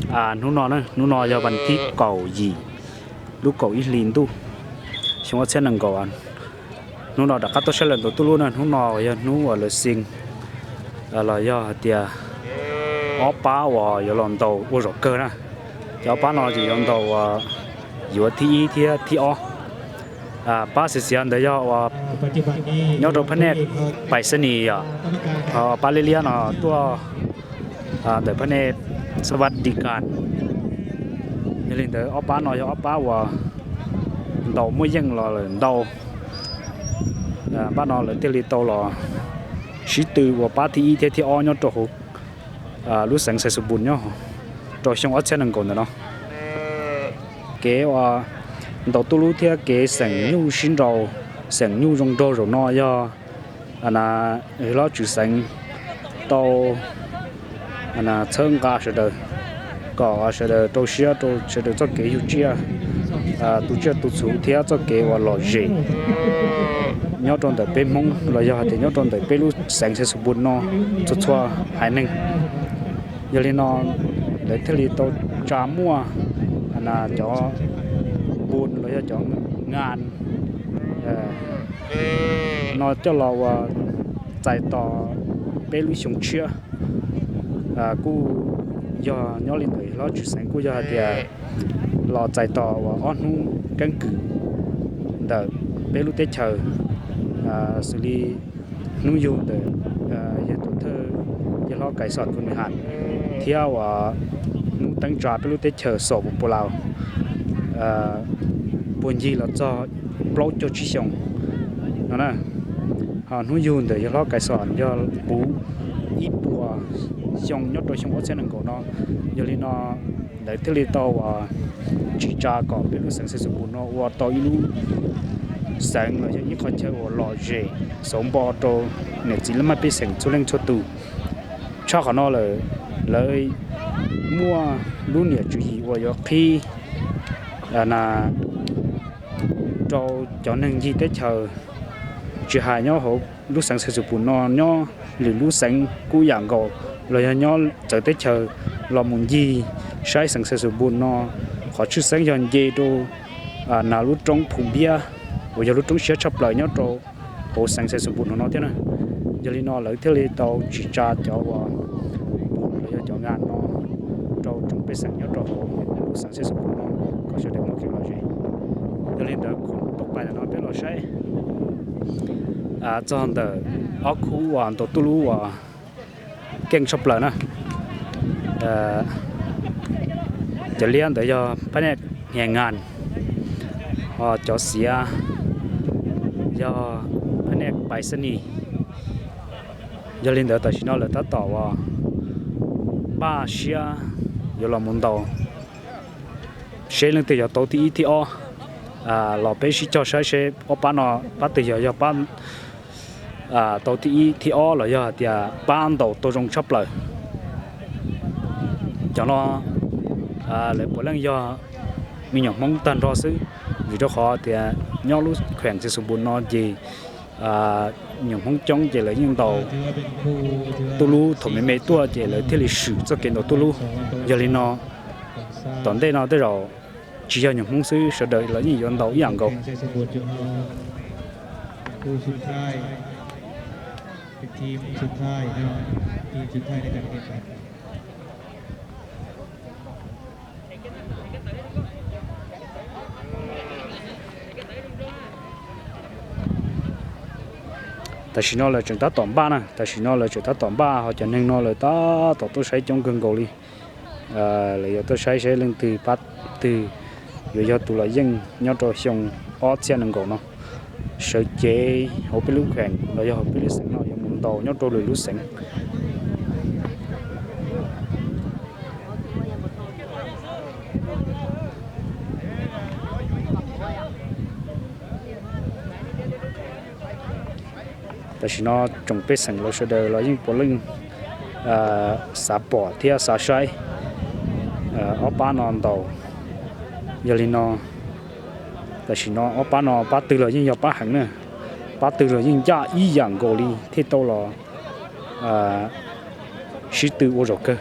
Hnub no, hnub no yog vas thib kaum yim lub kaum ib hlis ntuj xyoo ob txhiab nees nkaum. Hnub no rov qab tuaj saib lawv ntaus tuj lub na. Hnub no yog hnub uas lawv xi los yog hais tias ob pab uas yuav los ntaus ua zaum kawg na. Ces ob pab no ces yuav ntaus uas yuav thib ib thiab thib ob. Pab xiav xiav ntawd yog uas nyob rau phab nej Pais Xab Nis yom, ho pab liab liab no tuaj ntawm phab nej Xab Vas Dis Kas. Yog li ntawd ob pab no yog ob pab uas ntaus muaj yeej los lawm ntau. Pab no lawv thiaj li tau los sib tw ua pab thib ib thiab thib ob nyob rau hauv lub xeev Xais Xus Npus nyob rau xyoo ob txhiab nees nkaum ntawm no. Kev uas ntaus tuj lub thiab kev xeem nyuj sib nraus, xeem nyuj zoo nraug zaum no yog hlob tswv xeev tau txhawb nqa sawv daws kom sawv daws rau siab rau sawv daws txoj kev yug tsiaj, tu tsiaj tu txhuv thiab txoj kev uas lom zem nyob rau ntawm peb Hmoob los yog hais tias nyob rau ntawm peb lub xeev Xais Xus Npus no txhua txhua haiv neeg. Yog li no lawv thiaj li tau tsa muaj cov npus los yog cov nas no coj los ua txais tos peb lub xyoo tshiab. Kuj yog nyob li ntawd hlob tswv xeev kuj yog hais tias los txais tos uas ob hnub keeb kwm ntawm peb lub teb chaws, xws li hnub yug ntawm yawg tus thawj yawg hlob Kais Xom Tus Nws Ham thiab uas hnub teeb tsa peb lub teb chaws Xom Pus Pus Laus puag ncig los txog plaub caug tsib xyoos no na. Ho hnub yug ntawm yawg hlob Kais Xom yog puv ib puas xyoo nyob rau xyoo ob txhiab nees nkaum no. Yog li no lawv thiaj li tau uas tsim tsa kom peb lub xeev Xais Xus Npus no ua tau ib lub xeev los yog ib qhov chaw uas lom zem xauv npo rau niam txiv laj mej pej xeem txhua leej txhua tus. Tshaj qhov no lawm, lawv muaj lub niam tswv yim uas yuav qhib na rau cov neeg ncig teb chaws, tsis hais nyob hauv lub xeev Xais Xus Npus no, nyob lwm lub xeev kuj yam nkaus, los yog nyob txawv teb chaws los mus ncig saib xeev Xais Xus Npus no. Qhov tshwj xeeb yog nce rau nas lub roob Phu Npiab uas yog lub roob siab tshaj plaws nyob rau hauv xeev Xais Xus Npus no thiab na. Yog li no lawv thiaj li tau tsim tsa cov uas npus los yog cov nas no rau tsoom pej xeem nyob rau hauv lub xeev Xais Xus Npus no kom sawv daws muaj kev lom zem. Yog li ntawd kuv tuaj pais ntawm no peb los saib txog ntawm ob khub uas ntaus tuj lub uas keej tshaj plaws na. Cov liab ntawd yog phab nej Hia Ngas, ho cov xiav yog phab nej Pais Xab Nis. Yog li ntawd tam sim no lawv tab tom uas npaj siab yuav los mus ntaus seb leej twg yuav tau thib ib thib ob. Los peb sib cog saib seb ob pab no pab twg yog yog pab tau thib ib thib ob los yog hais tias pab ntaus tau zoo tshaj plaws. Cov no lawv puav leej yog me nyuam Hmoob tag nrho xwb, vim rau qhov tias nyob lub kheem Xais Xus Npus no ces nyuam Hmoob coob ces lawv yeej ntaus tuj lub thaum me me tuaj ces lawv thiaj li swm txoj kev ntaus tuj lub. Yog li no tom ntej no tej zaum tsis yog nyuam Hmoob xwb, sawv daws los yeej yuav ntaus ib yam nkaus. Tam sim no lawv tseem tab tom npaj na, tam sim no lawv tseem tab tom npaj, ho cov neeg no lawv tab tom tuaj saib coob kawg nkaus li. Lawv yuav tuaj saib seb leej twg pab twg yuav yog tus los yeej nyob rau xyoo ob txhiab nees nkaum no. Sawv cev hauv peb lub kheem los yog hauv peb lub xeev no yuav mus ntaus nyob rau lwm lub xeev. Tam sim no tsoom pej xeem los sawv daws los yeej puav leej xav pom thiab xav saib ob pab no ntaus. Yog li no tam sim no ob pab no pab twg los yeej yog pab heev na, pab twg los yeej ncaj ib yam nkaus li thiaj tau los sib tw ua zaum kawg.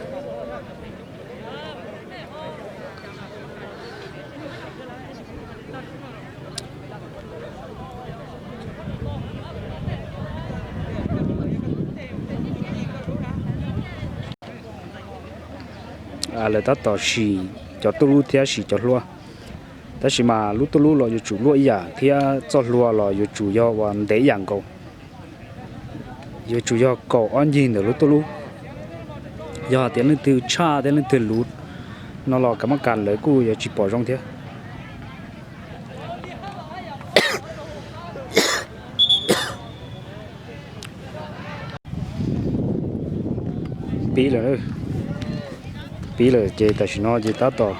Lawv tab tom sim cov tuj lub thiab sim cov hlua, tab sis mas lub tuj lub los yuav tsum luaj ib yam thiab txoj hlua los yuav tsum yog uas ntev ib yam nkaus. Yuav tsum yog kaum ob ncig ntawm lub tuj lub. Yog tias leej twg tshaj thiab leej twg luv no los kav mab kas lawv kuj yuav tsis pom zoo thiab. Pib lawm, pib lawm ces tam sim no ces tab tom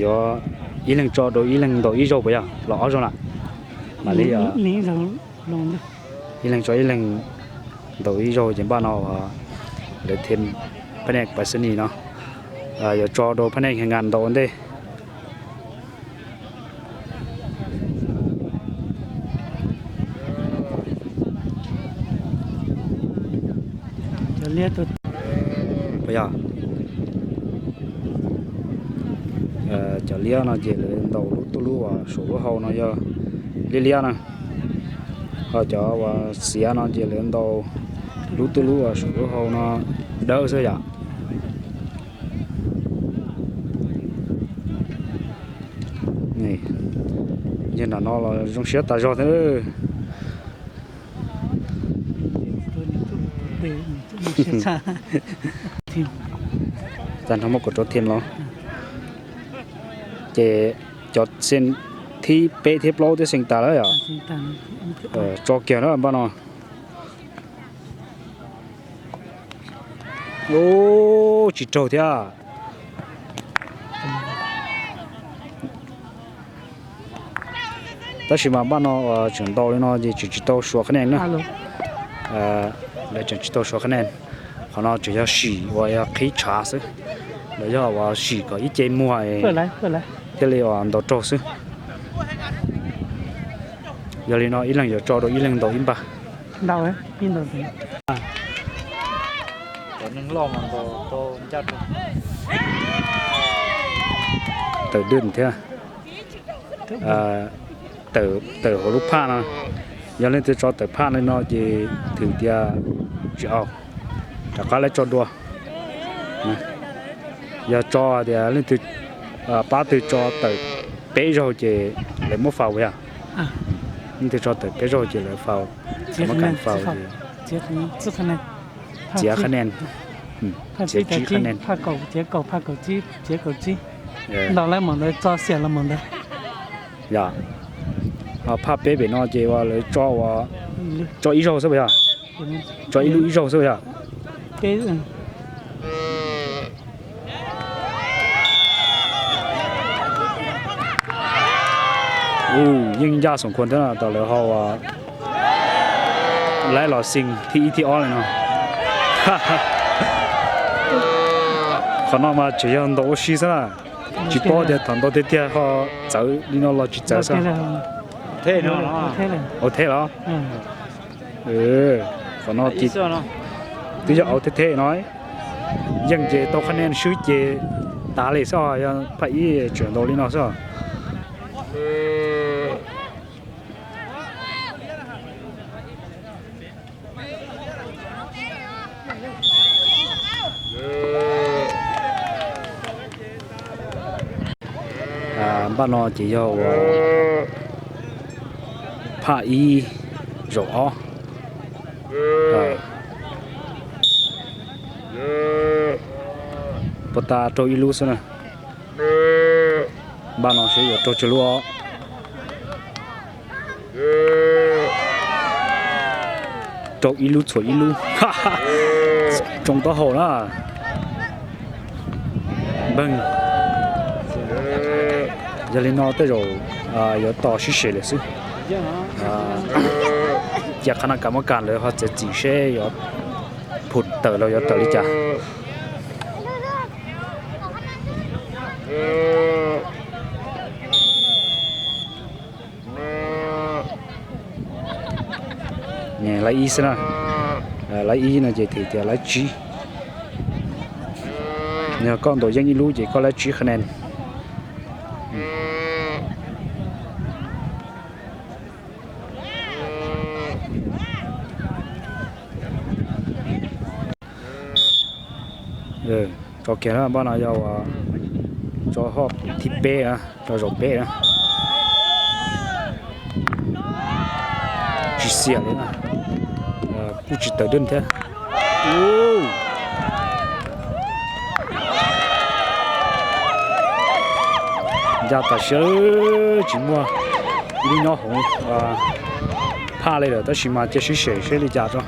yuav ib leeg tso rau ib leeg ntaus ib zaug puas yog los ob zaug na? Mam li ib leeg tso ib leeg ntaus ib zaug ces npaj no lawv them phaj nej pas xab nis no yuav tso rau phaj nej nkas ntaus ua ntej. Puas yog? Cov liab no ces lawv ntaus lub tuj lub uas saum lub hau no yog liab liab na, ho cov uas xiav no ces lawv ntaus lub tuj lub uas saum lub hau no dawb xwb yom. Yog nram no los zoo siab tas zog thiab. Tag nrho muab kaum rau them los ces cov xeem thib peb thiab plaub twb xeem tas lawm yom. Tso kiag na npaj no. Ub, tsis raug thiab. Tab sis mas npaj no tseem ntaus li no ces tseem tsis tau suav qhab nen na. Lawv tseem tsis tau suav qhab nen. Qhov no tseem yog sim uas yog qhib tshav xwb, los yog uas sim kom ib ce muag thiaj li uas ntaus raug xwb. Yog li no ib leeg yuav tso rau ib leeg ntaus ib npag. Tawm dwj thiab. Tawm hauv lub phaj no, yog leej twg tso tawm phaj li no ces thwm tias tsis au, rov qab lawv tso dua. Yog tso tias leej twg, pab twg tso tawm peb zaug ces lawv muab faus yog. Leej twg tso tawm peb zaug ces lawv faus, faus txiav qhab nen, txiav tsib qhab nen. Ntaus lawv mam ntawd tso xiam los mam ntawd. Yog, phaj peb pem no ces lawv tso ib zaug xwb yog, tso ib lub ib zaug xwb yog. Yeej ncaj xoom khuas thiab no, tau lawv ho laib los xeem thib ib thib ob li no. Qhov no mas tseem yog ntaus ua si xwb na, tsis paub tias thaum ntaus tiag tiag ho txawv li no los tsis txawv xwb. Ua theb los? Qhov no ces twb yog au theb theb no, yeej ces tau qhab nen swb ces tas li xwb, yog phaj ib tseem ntaus li no xwb. Npaj no ces yog uas phaj ib zaum ob, puas tas raug ib lub xwb na. Npaj no seb yuav raug tsawg lub os. Raug ib lub txhuam ib lub. Tsoo taub hau na. Npeeg. Yog li no tej zaum yuav tos sib sem lawm xwb. Cia qhab na kas mab kas lawv ho txiav txim seb yuav phum tawm los yuav tawm li cas. Laib ib xwb na. Laib ib no ces thwm tias laib tsib. Yog koj ntaus yeej ib lub ces koj laib tsib qhab nen. Tso kiag na, npaj no yog tso hoj thib peb, tso zaum peb na. Tsis xiam li na, kuj tsis tawm dej thiab. Ncaj tas siab, tsis muaj ib lub nyob hauv phaj li lawm, tab sis mas cia sib sem seb li cas tso.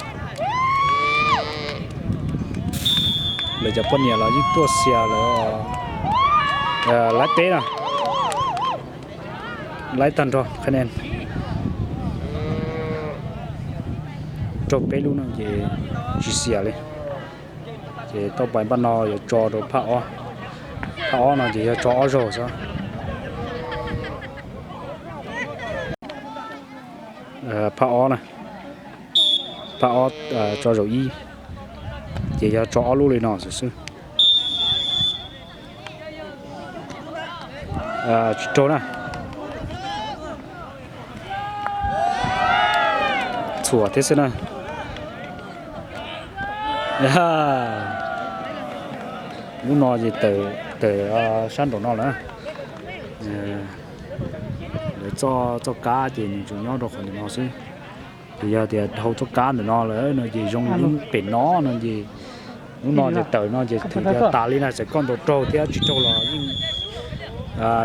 Lawv cov poj niam los yeej tuaj xiam lawv, laib teb na, laib tag nrho qhab ne. Raug peb lub no ces tsis xiam li. Ces tau pais npaj no yuav tso rau phaj ob. Phaj ob no ces yog tso ob zaug xwb. Phaj ob na, phaj ob tso zaum ib, ces yog tso ob lub li no xwb xwb. Tsis raug na. Txhuam thiab xwb na. Lub no ces tawm sab nraum no lawm. Lawv txoj kab ces nws tsuas nyob rau qhov ntawm no xwb. Ces yog tias dhau txoj kab ntawm no lawm no ces zoo li pem no no ces lub no ces tawm no ces thwm tas li na, txawm koj ntaus raug thiab tsis raug los yeej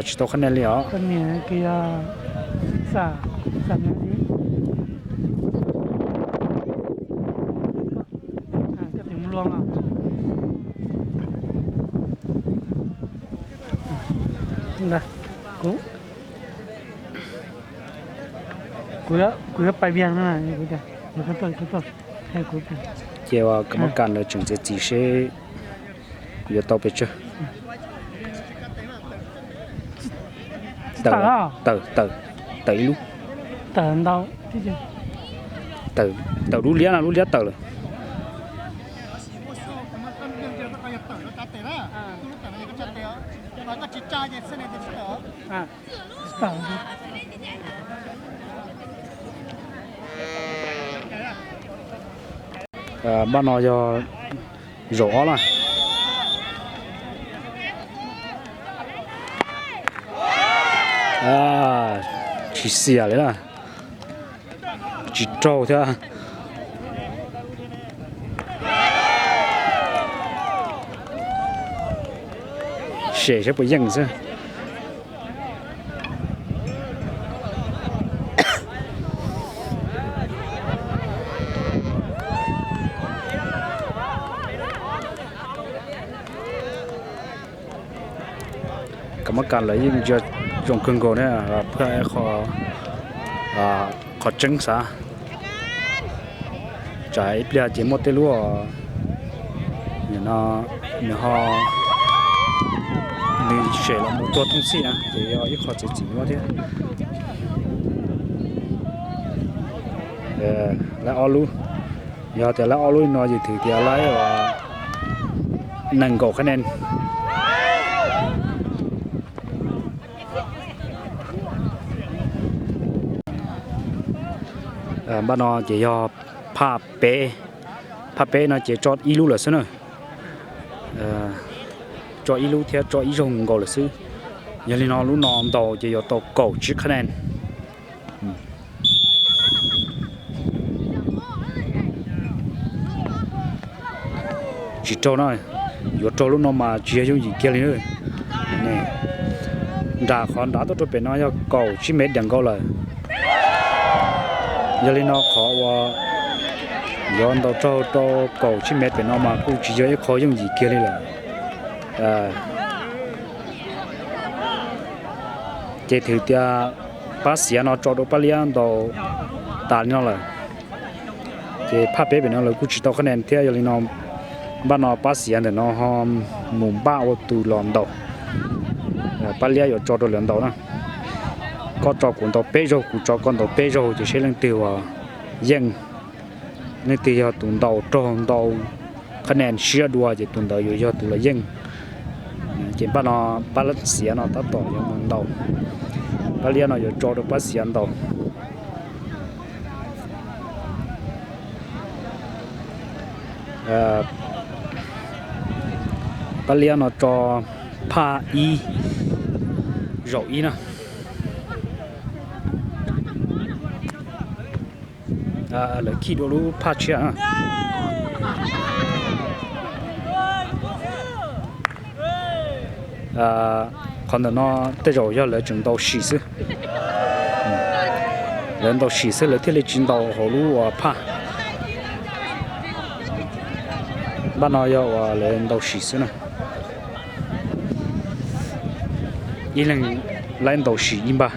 tsis tau qhab ne li os. Ces ua kab mab kas lawv tseem txiav txim seb yuav tau pes tsawg. Tawm, tawm ib lub. Tawm lub liab na, lub liab tawm lawm. Npaj no yog zaum ob na. Tsis xiam li na. Tsis raug thiab. Sem saib puas yeej xwb. Kab mab kas lawv yeej ntsia zoo kawg nkaus ne, phaj qhov tseeb xav. Tsam ib pliag ces muaj tej lub no nws ho nws sem los mus tuag thooj xij na ces yog ib qho txiav txim nyuaj thiab. Laib ob lub, yog tias laib ob lub no ces thwm tias laib nees nkaum qhab ne. Npaj no ces yog phaj peb, phaj peb no ces tso ib lub lawm xwb na. Tso ib lub thiab tso ib zaug nkaus lawm xwb. Yog li no lub no ntaus ces yuav tau kaum tsib qhab ne. Tsis raug na, yuav raug lub no mas tsis yog yooj yim kiag li. Nram qhov nrad tuaj rau pem no yog kaum tsib mev diam nkaus lawm. Yog li no qhov uas yuav ntaus raug rau kaum tsib mev pem no mas kuj tsis yog ib qho yooj yim kiag li lawm. Ces thwm tias pab xiav no tso rau pab liab ntaus tas li no lawm. Ces phaj peb pem no lawv kuj tsis tau qhab ne thiab, yog li no npaj no pab xiav ntawm no ho mus npaj ua tus los ntaus. Pab liab yuav tso rau lawv ntaus na. Koj tso kuv ntaus peb zaug, kuv tso koj ntaus peb zaug ces seb leej twg uas yeej, leej twg yog tus ntaus raug ntau qhab ne siab dua ces tus ntawd yuav yog tus los yeej. Ces npaj no pab xiav no tab tom yuav mus ntaus, pab liab no yuav tso rau pab xiav ntaus. Pab Liab no tso phaj ib zaum ib na. Lawv khij dua lub phaj tshiab na. Qhov ntawm no tej zaum yog lawv tseem ntaus sim xwb. Lawv ntaus sim xwb lawv thiaj li tsis ntaus hauv lub uas phaj. Npaj no yog uas lawv ntaus sim xwb na. Ib leeg laib ntaus sim ib npaj.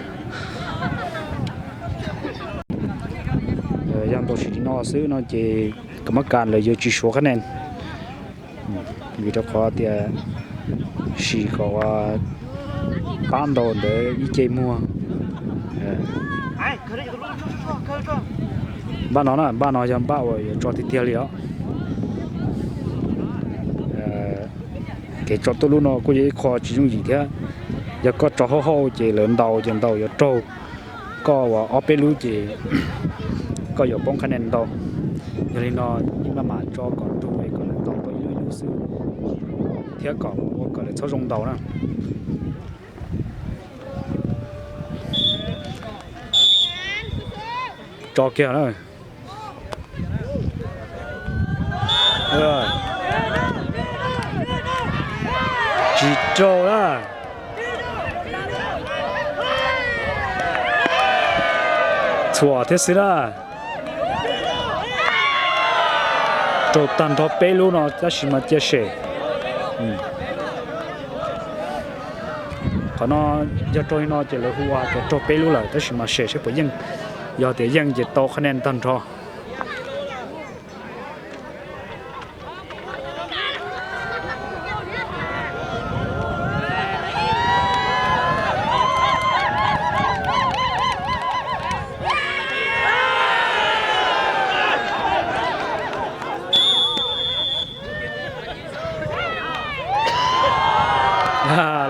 Yog ntaus sim li no xwb no ces kam mab kas lawv yuav tsis suav qhab nen, vim rau qhov tias sim kom pab ntaus ntawd ib ce muag. Npaj no na, npaj no yog npaj uas yuav tso tiag tiag li os. Kev tso tuj lub no kuj yog ib qho tsis yooj yim thiab. Yog koj tso hauj hauj ces lawv ntaus ces ntaus yuav raug koj uas ob peb lub ces koj yuav poob qhab nen ntau. Yog li no maj mam tso kom raug kom lawv ntaus tau ib lub ib lub xwb thiab kom ua kom lawv txhob zoo ntaus na. Tso kiag na. Tsis raug na. Txhuam thiab xwb na. Raug tag nrho peb lub no tab sis mas cia sem. Qhov no yog raug li no ces lawv hu ua tias raug peb lub lawm tab sis mas sem seb puas yeej. Yog tias yeej ces tau qhab nen tag nrho.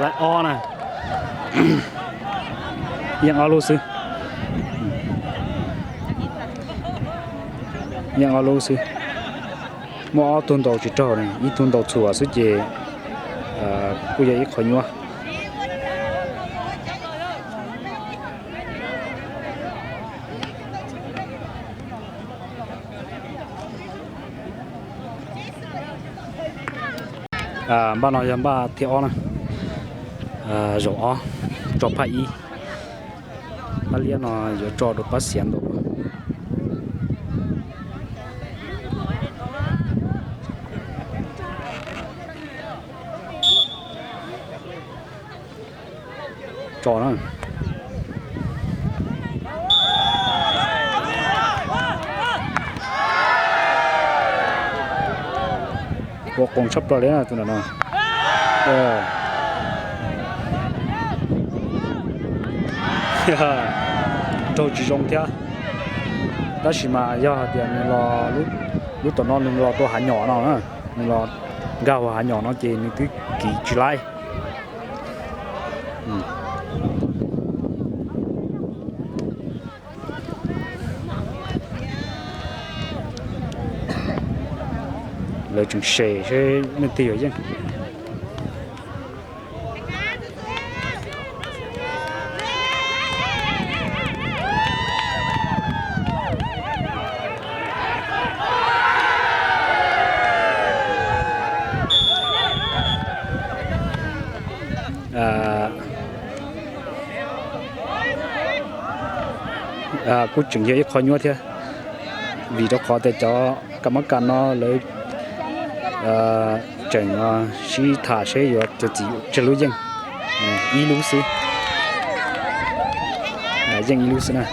Lawv ob na. Yeej ob lub xwb. Yeej ob lub xwb. Muaj ob tug ntaus tsis raug, ib tug ntaus txhuam xwb ces kuj yog ib qho nyuaj. Npaj no yog npaj thib ob na. Zaum ob, tso phaj ib. Pab liab no yuav tso rau pab xiav ntaus. Tso na. Ua qoos tshaj plaws li na tus ntawm no. Raug tsis zoo thiab. Tab sis mas yog hais tias nws los lub tom no nws los rau hav nyom no, nws los nkag hauv hav nyom no ces nws twb kiv tsis laib. Lawv tseem sem seb leej twg yuav yeej. Kuj tseem yog ib qho nyuaj thiab, vim rau qhov tias cov kam mab kas no lawv tseem sib tham seb yuav txiav txim tsawg lub yeej. Ib lub xwb. Yeej ib lub xwb na.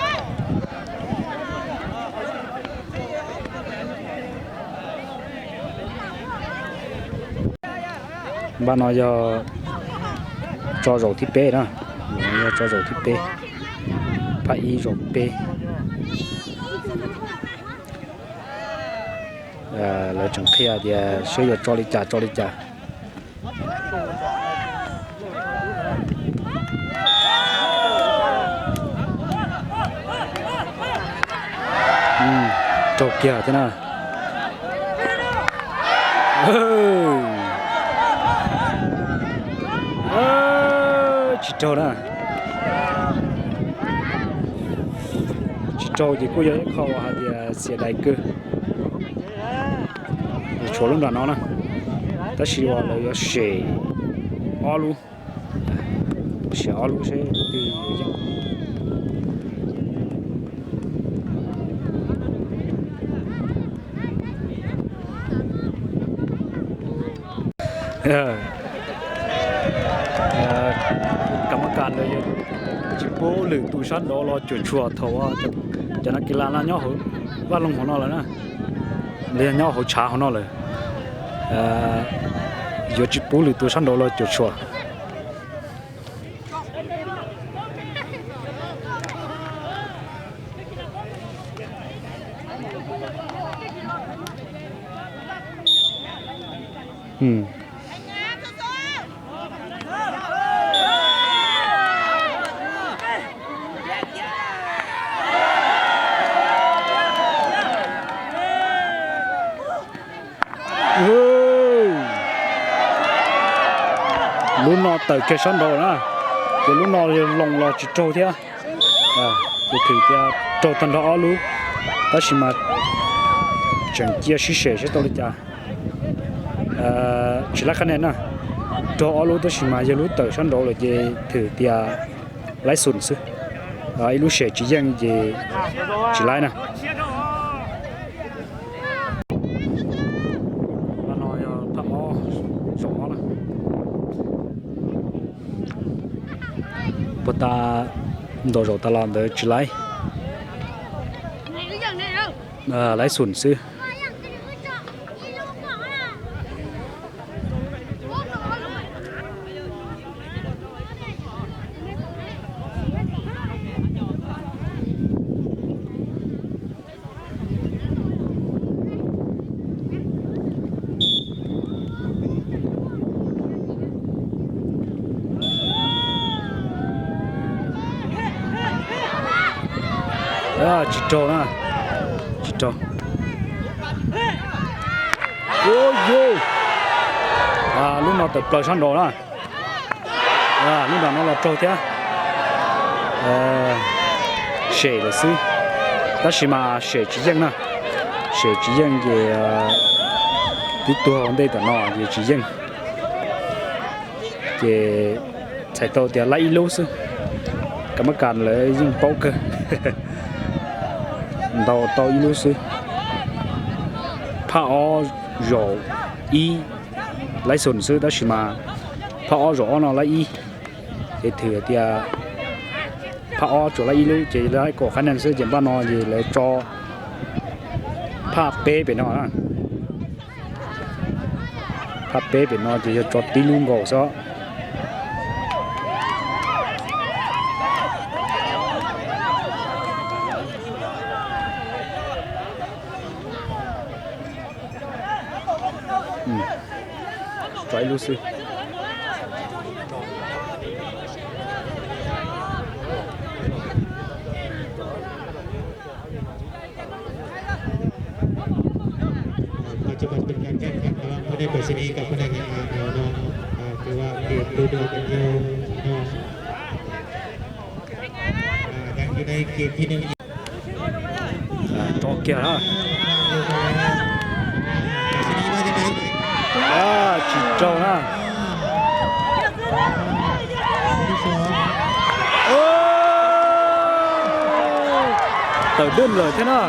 Npaj no yog tso zaum thib peb na, yog tso zaum thib peb, phab ib zaum peb. Lawv tseem qhia tias seb yuav tso li cas tso li cas. Raug kiag thiab na. Tsis raug na. Tsis raug ces kuj yog ib qho uas hais tias xiam dais kawg. Tshuav lub nram no na, tab sis uas lawv yuav sem ob lub, sem ob lub seb twg yuav yeej. Kam mab kas lawv yuav tsis pub lwm tus sab nraud los cuam tshuam thaum cov nas kis las no nyob hauv vaj loog hauv no lawm na, los yog nyob hauv tshav hauv no lawm. Yuav tsis pub lwm tus sab nraud los cuam tshuam. Lub no tawm kiag sab nraud na, ces lub no loos los tsis raug thiab. Ces thwm tias raug tag nrho ob lub, tab sis mas tseem cia sib sem seb tau li cas. Tsis laib qhab nen na, raug ob lub tab sis mas yog lub tawm sab nraud lawm ces thwm tias laib xum xwb. Ib lub sem tsis yeej ces tsis laib na. Pab no yog pab ob, zaum ob na. Puag ta ntaus zaum tas los ntawd tsis laib, laib xum xwb. Tsis raug na, tsis raug. Lub no tawm plaws sab nraud na. Lub nram no los raug thiab. Sem lawm xwb, tab sis mas sem tsis yeej na. Sem tsis yeej ces twb tuag ua ntej tam no ces tsis yeej. Ces txhais tau tias laib ib lub xwb. Kam mab kas lawv yeej paub kawg, ntaus tau ib lub xwb. Phab ob zaum ib laib xum xwb, tab sis mas phab ob zaum ob no laib ib. Ces thwm tias phab ob tsuas laib ib lub ces laib kaum qhab nen xwb, ces npaj no ces lawv tso phab peb pem no na. Phab peb pem no ces yog tso tib lub nkaus xwb. Tso ib lub xwb. Trong phần thi đấu của giải đấu năm nay của Sydney Cup năm hai nghìn hai mươi hai, à, nó, à, thì là kỳ đua tình yêu, à, nó, à, đangอยู่ในเกมที่หนึ่ง Tso kiag na. Tsis raug na. Tawm dej lawm thiab na.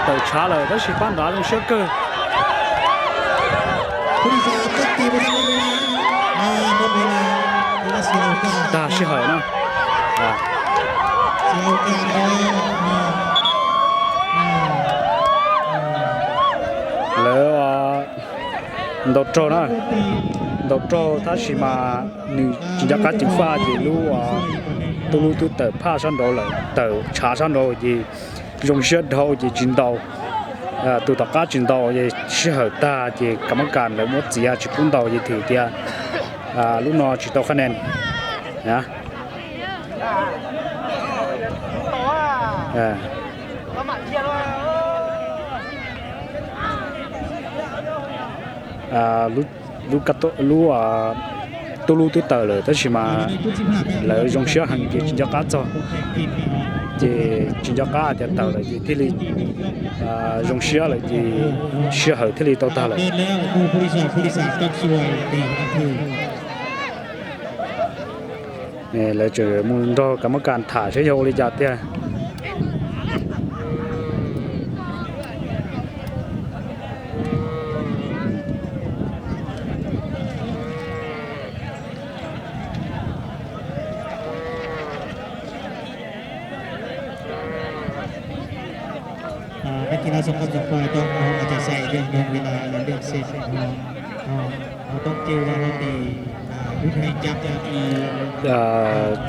Tawm tshav lawm tab sis pab nrad zoo siab kawg. Tag sij hawm na. Lawv ntaus raug na, ntaus raug tab sis mas nws tsis nco qab ceev faj ces lub, tus lub twb tawm phaj sab nraud lawm, tawm tshav sab nraud ces zoo siab dhau ces tsis ntaus. Tus tom qab tsis ntaus ces sij hawm tag ces kam mab kas lawv muab txiav tsis pub ntaus ces thwm tias lub no tsis tau qhab nen. Lub, lub, lub, Tuj Lub twb tawm lawm tab sis mas lawv zoo siab heev ces tsis nco qab txog, ces tsis nco qab hais tias tawm lawm ces thiaj li zoo siab lawm ces sij hawm thiaj li tau tag lawm. Lawv tseem mus nrog Kav Mab Kas tham seb yog ua li cas tiag.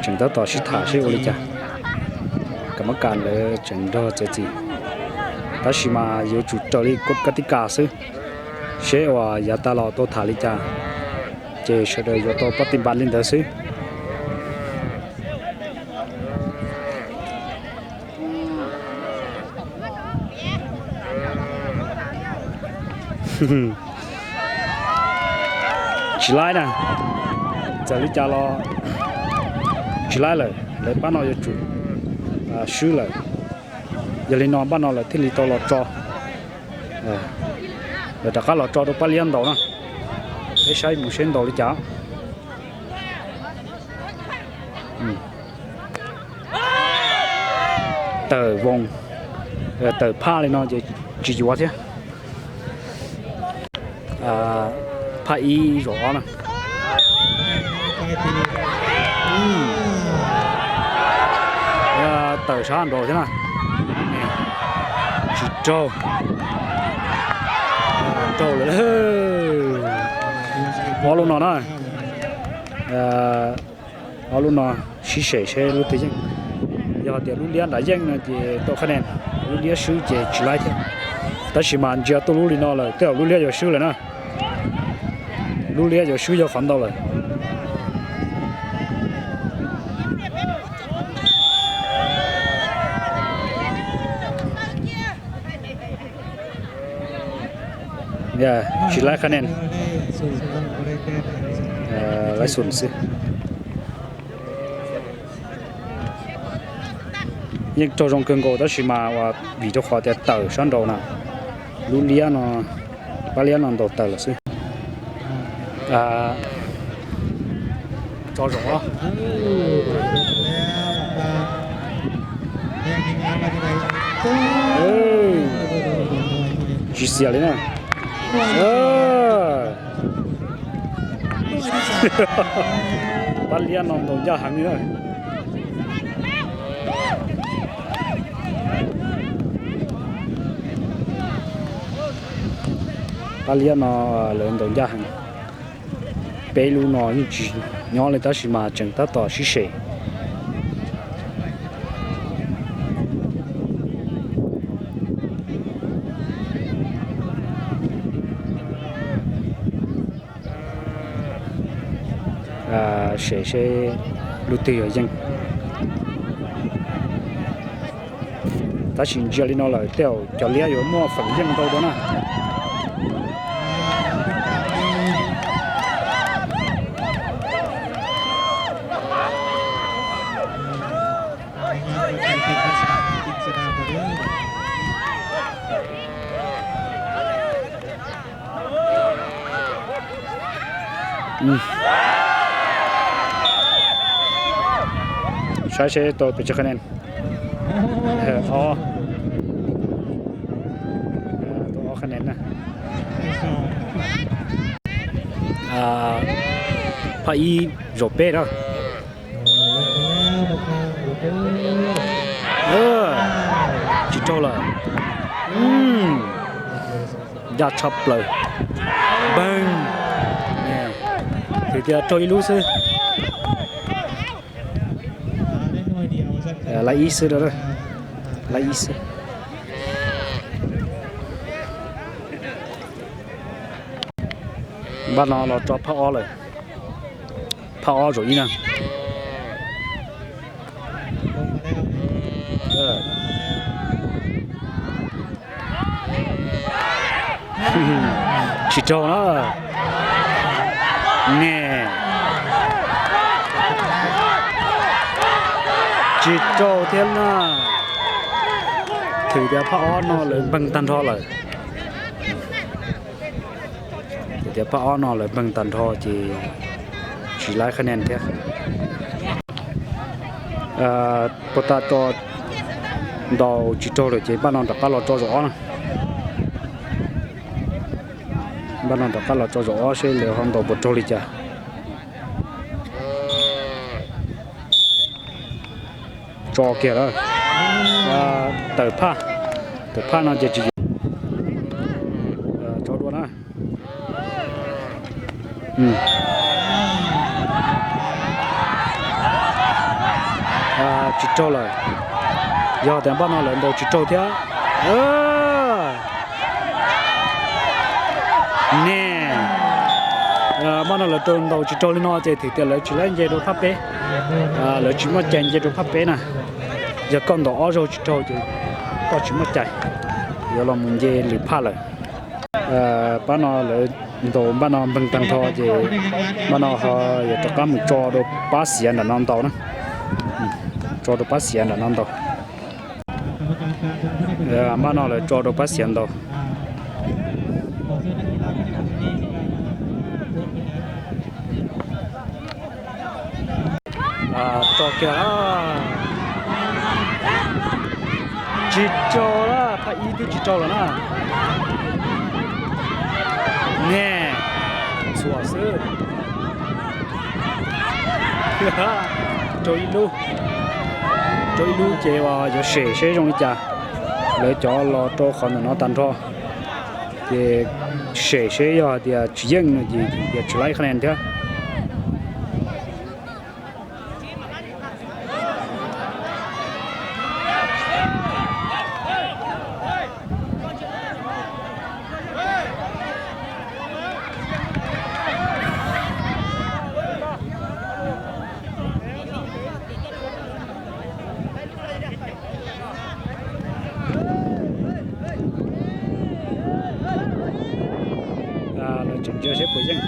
Tseem tab tom sib tham seb ua li cas. Kav Mab Kas lawv tseem nrog txiav txim, tab sis mas yuav tsum raws li kab tis kas xwb, seb uas yav tas los tau tham li cas, ces sawv daws yuav tau pab ti npas li ntawd xwb. Tsis laib na, txawm li cas los tsis laib lawm, lawv pab no yuav tsum swb lawm. Yog li no pab no lawv thiaj li tau los tso, lawv rov qab los tso rau pab liab ntaus na. Peb saib mus seb ntaus li cas. Tawm voos, tawm phaj li no ces tsis yuav thiab. Phaj ib zaum ob na. Tawm sab nraud thiab na. Tsis raug. Raug lawm. Ob lub no na. Ob lub no sib sem seb lub twg yeej. Yog tias lub liab nram yeej no ces tau qhab ne, lub liab swb ces tsis laib thiab. Tab sis mas ntsia tuj lub li no lawm tej zaum lub liab yuav swb lawm na. Lub liab yuav swb yog qhov ntau lawm. Tsis laib qhab ne, laib xum xwb. Yeej raug zoo kawg nkaus tab sis mas vim rau qhov tias tawm sab nraud na, lub liab no, pab liab no ntaus tawm lawm xwb. Tso zaum os. Tsis xiam li na. Pab liab no ntaus ncaj heev li na. Pab liab no lawv ntaus ncaj heev. Peb lub no yeej tsis nyob li tab sis mas tseem tab tom sib sem. Sem seb lub twg yuav yeej. Tab sis ntsia li no lawm tej zaum cov liab yuav muaj feem yeej ntau dua na. Saib seb tau pes tsawg qhab ne. Ob, tau ob qhab ne na. Phab ib zaum peb na. Tsis raug lawm. Ncaj tshaj plaws. Npeeg. Hais tias raug ib lub xwb. Laib ib xwb, laib ib xwb. Npaj no los tso phab ob lawm. Phab ob zaum ib na. Tsis raug na. Ne, Tsis raug thiab na. Thwm tias phab ob no lawv npeeg tag nrho lawm. Thwm tias phab ob no lawv npeeg tag nrho ces tsis laib qhab nia thiab. Puag ta tso ntaus tsis raug lawm ces npaj no rov qab los tso zaum ob na. Npaj no rov qab los tso zaum ob seb lawv ho ntaus puas raug li cas. Tso kiag lawm. Tawm phaj, tawm phaj no ces tsis tso dua na. Tsis raug lawm. Yog tias npaj no lawv ntaus tsis raug thiab. Ne, npaj no lawv ntaus tsis raug li no ces thwm tias lawv tsis laib nce rau phab peb. Lawv tsis muaj cai nce rau phab peb na. Yog koj ntaus ob zaug tsis raug ces koj tsis muaj cai, yuav los mus nce lwm phaj lawm. Pab no lawv ntaus npaj no npeeg tag nrho ces npaj no ho yuav rov qab mus tso rau pab xiav nram no ntaus na. Tso rau pab xiav nram no ntaus. Npaj no lawv tso rau pab xiav ntaus. Tso kiag. Tsis raug lawm, phab ib twb tsis raug lawm na. Ne, txhuam xwb. Raug ib lub, raug ib lub ces yuav sem seb zoo li cas. Lawv cov los rau qhov ntawm no tag nrho, ces sem seb yog hais tias tsis yeej no ces tias tsis laib qhab nia thiab. Lawv tseem ntsia seb puas yeej.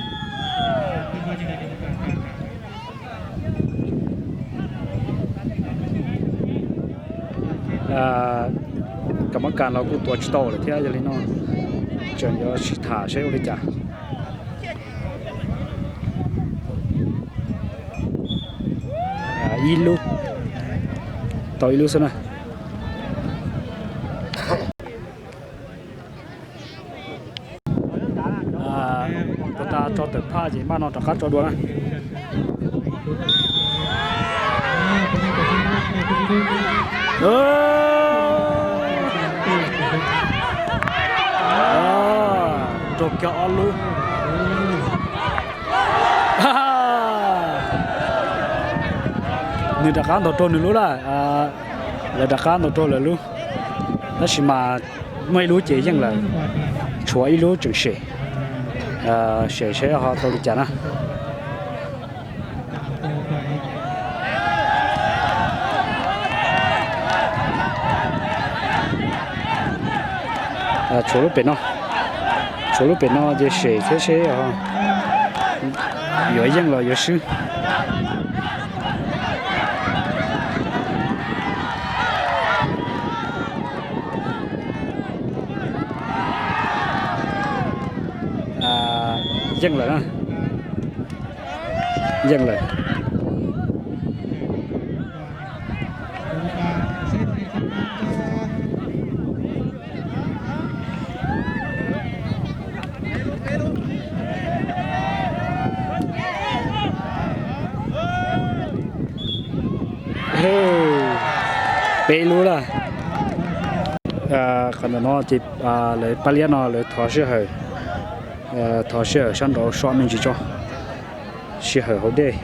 Kam mab kas los kuj tuav tsis tau lawm thiab, yog li no tseem yuav sib tham seb ua li cas. Ib lub, tau ib lub xwb na. Tau tas tso tawm phaj ces npaj no rov qab tso dua na. Raug kiag ob lub. Nws rov qab ntaus raug nws lub lawm. Lawv rov qab ntaus raug lawv lub, tab sis mas muaj ib lub ces yeej lawm, tshuav ib lub tseem sem. Sem seb ho tau li cas na. Tshuav lub pem no, tshuav lub pem no ces sem thiab seb yuav yeej los yuav swb. Yeej lawm na. Yeej lawm. Peb lub lawm. Qhov ntawm no ces lawv pab liab no lawv thov sij hawm, thov sij hawm sab nraud so me ntsis tso, sij hawm hauv dej.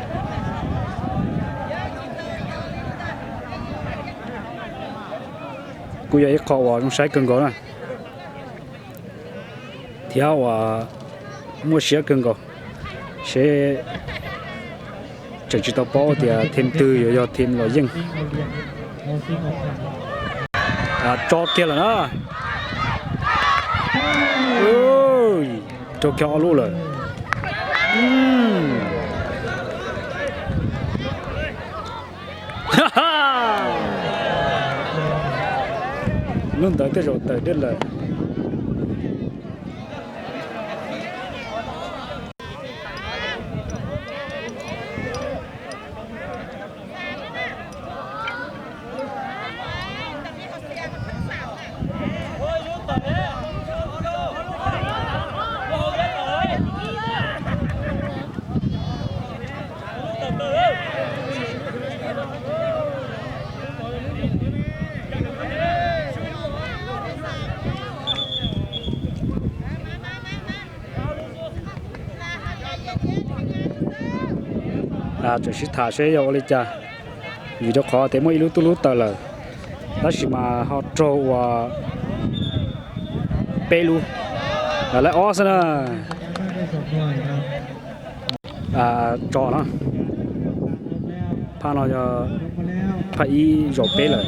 Kuj yog ib qho uas zoo saib kawg nkaus na, thiab uas muaj siab kawg nkaus, seb tseem tsis tau paub tias team twg yuav yog team los yeej. Tso kiag lawm na. Raug kiag ob lub lawm. Hnub ntawd tej zaum tawm dej lawm. Tseem sib tham seb yog ua li cas, vim rau qhov tias muaj ib lub tub lub tawm lawm, tab sis mas ho raug ua peb lub, lawv ob xwb na. Tso na, phaj no yog phaj ib zaum peb lawm.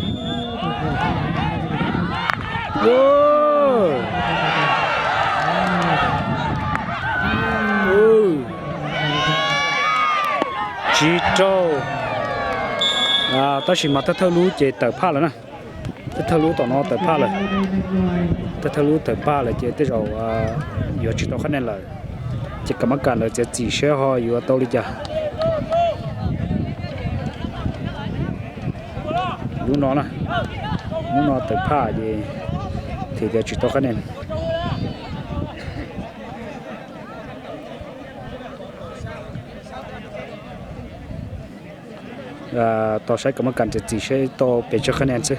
Tsis raug, tab sis mas thawj thawj lub ces tawm phaj lawm na. Thawj thawj lub tom no tawm phaj lawm. Thawj thawj lub tawm phaj lawm ces tej zaum yuav tsis tau qhab nen lawm. Ces kam mab kas lawv txiav txim seb ho yuav tau li cas. Lub no na, lub no tawm phaj ces thiaj tias tsis tau qhab nen. Tos saib kam mab kas txiav txim seb tau pes tsawg qhab nen xwb.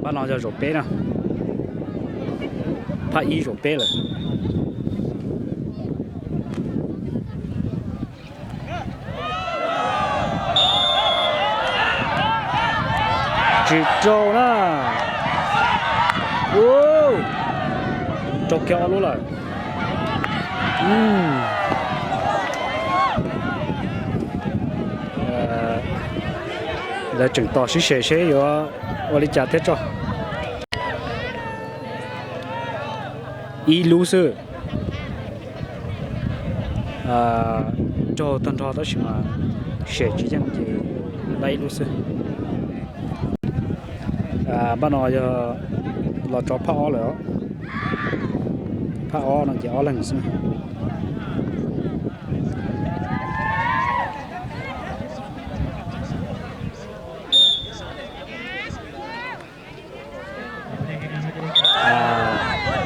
Pab no yog zaum peb na, phaj ib zaum peb lawm. Tsis raug na. Raug kiag ob lub lawm. Lawv tseem tos sib sem seb yuav ua li cas thiab tso. Ib lub xwb. Raug tag nrho tab sis mas sem tsis yeej ces lab ib lub xwb. Pab no yog los tso phaj ob lawm os. Phaj ob no ces ob leeg xwb.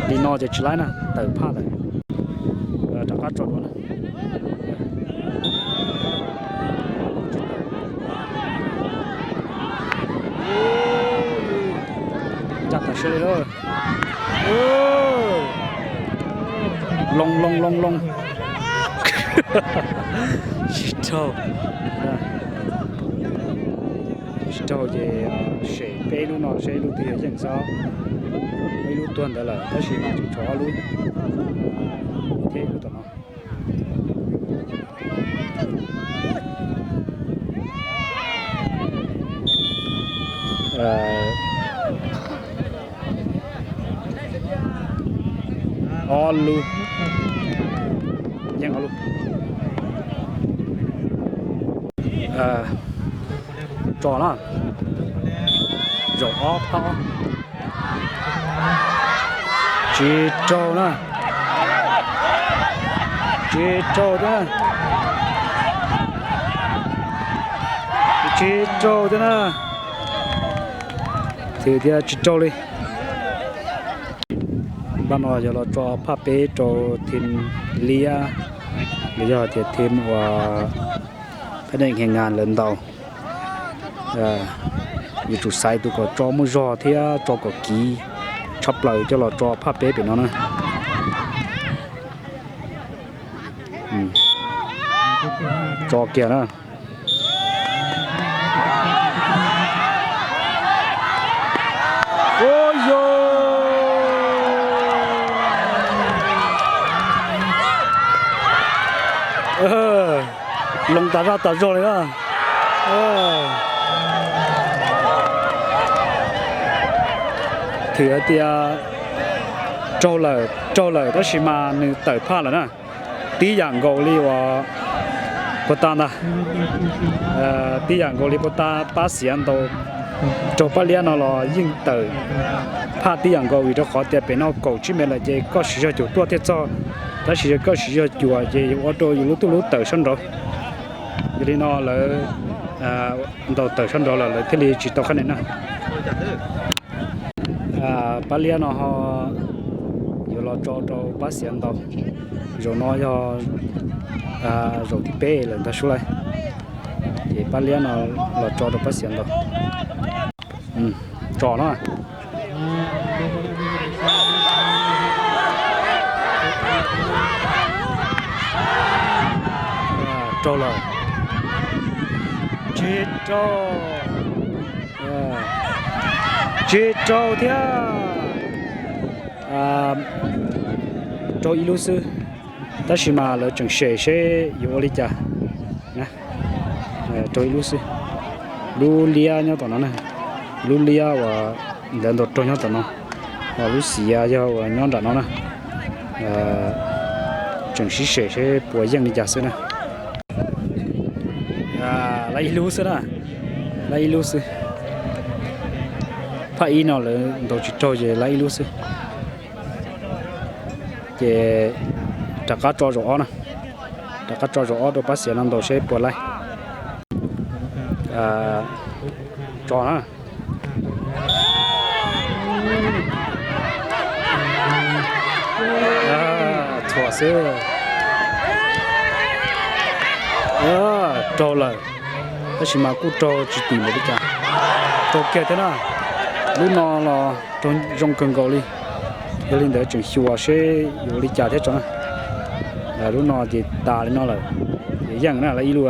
Li no ces tsis laib na, tawm phaj lawm. Rov qab tso dua na. Ncaj tawm sab li lawm. Loo loo loo loo. Tsis raug. Tsis raug ces sem peb lub no seb lub twg yog yeej xwb. Muaj ib lub tuag ntawd lawm tab sis mas tseem tshuav ob lub thiab ib lub tom no. Ob lub, yeej ob lub. Tso na. Zaum ob phab. Tsis raug na. Tsis raug thiab na. Tsis raug thiab na. Thim tias tsis raug li. Npaj no yog los tso phaj peb rau thim liab, los yog tias thim uas phaj neej ngas lawv ntaus. Yuav tsum xaiv tus kom tso muaj zog thiab tso kom kiv tshaj plaws coj los tso phaj peb pem no na. Tso kiag na. Ua yo, loo tas zaj tas zog li na. Thwm hais tias raug lawm, raug lawm tab sis mas nws tawm phaj lawm na. Tib yam nkaus li uas Puag ta ntag, tib yam nkaus li puag ta, Pab Xiav ntaus raug Pab Liab no los yeej tawm phaj tib yam nkaus, vim rau qhov tias pem no kaum tsib mev lawm ces koj siv zog cuam tuaj thiaj txog, tab sis yog koj siv zog cuam ces yuav ua rau yus lub tuj lub tawm sab nraud. Yog li no lawv ntaus tawm sab nraud lawm lawv thiaj li tsis tau qhab nen na. Pab Liab no ho yuav los tso rau Pab Xiav ntaus. Zaum no yog zaum thib peb lawm ntag sub laij. Ces Pab Liab no los tso rau Pab Xiav ntaus. Tso no. Raug lawm. Tsis raug. Tsis raug thiab. Raug ib lub xwb, tab sis mas lawv tseem sem seb yuav ua li cas. Raug ib lub xwb. Lub liab nyob tom no na, lub liab uas lawv ntaus raug nyob tom no, ho lub xiav yog uas nyob nram no na. Tseem sib sem seb puas yeej li cas xwb na. Laib ib lub xwb na, laib ib lub xwb. Phaj ib no lawv ntaus tsis raug ces laib ib lub xwb. Ces rov qab tso zaum ob na, rov qab tso zaum ob rau Pab Xiav no ntaus seb puas laib. Tso na. Txhuam xwb. Raug lawm, tab sis mas kuj raug tsis tim npaum li cas. Raug kiag thiab na. Lub no los raug zoo kawg nkaus li. Yog li ntawd tseem xyuas seb yuav ua li cas thiab tso na. Lub no ces tas li no lawm, ces yeej na, laib ib lub.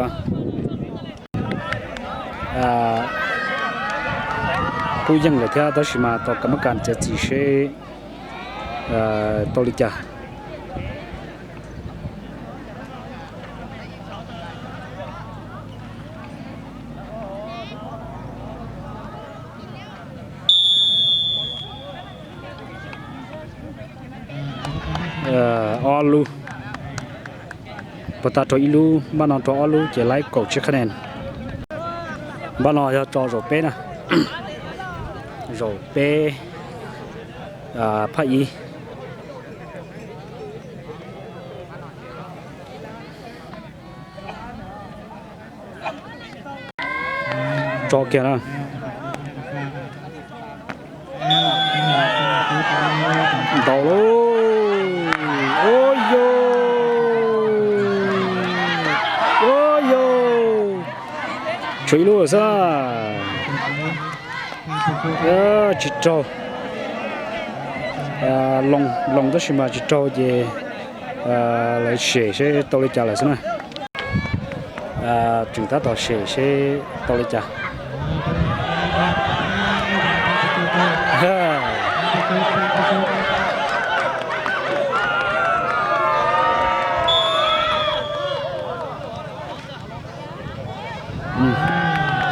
Kuj yeej lawm thiab tab sis mas tos kam mab kas txiav txim seb tau li cas. Ob lub, puag ta raug ib lub, npaj no raug ob lub ces laib kaum tsib qhab nen. Npaj no yog tso zaum peb na, zaum peb, phaj ib. Tso kiag na. Ntaus lauj. Ua yog, ua yog, tshuav ib lub xwb. Tsis raug. Loo, loo tab sis mas tsis raug ces lawv sem seb tau li cas lawm xwb na. Tseem tab tom sem seb tau li cas.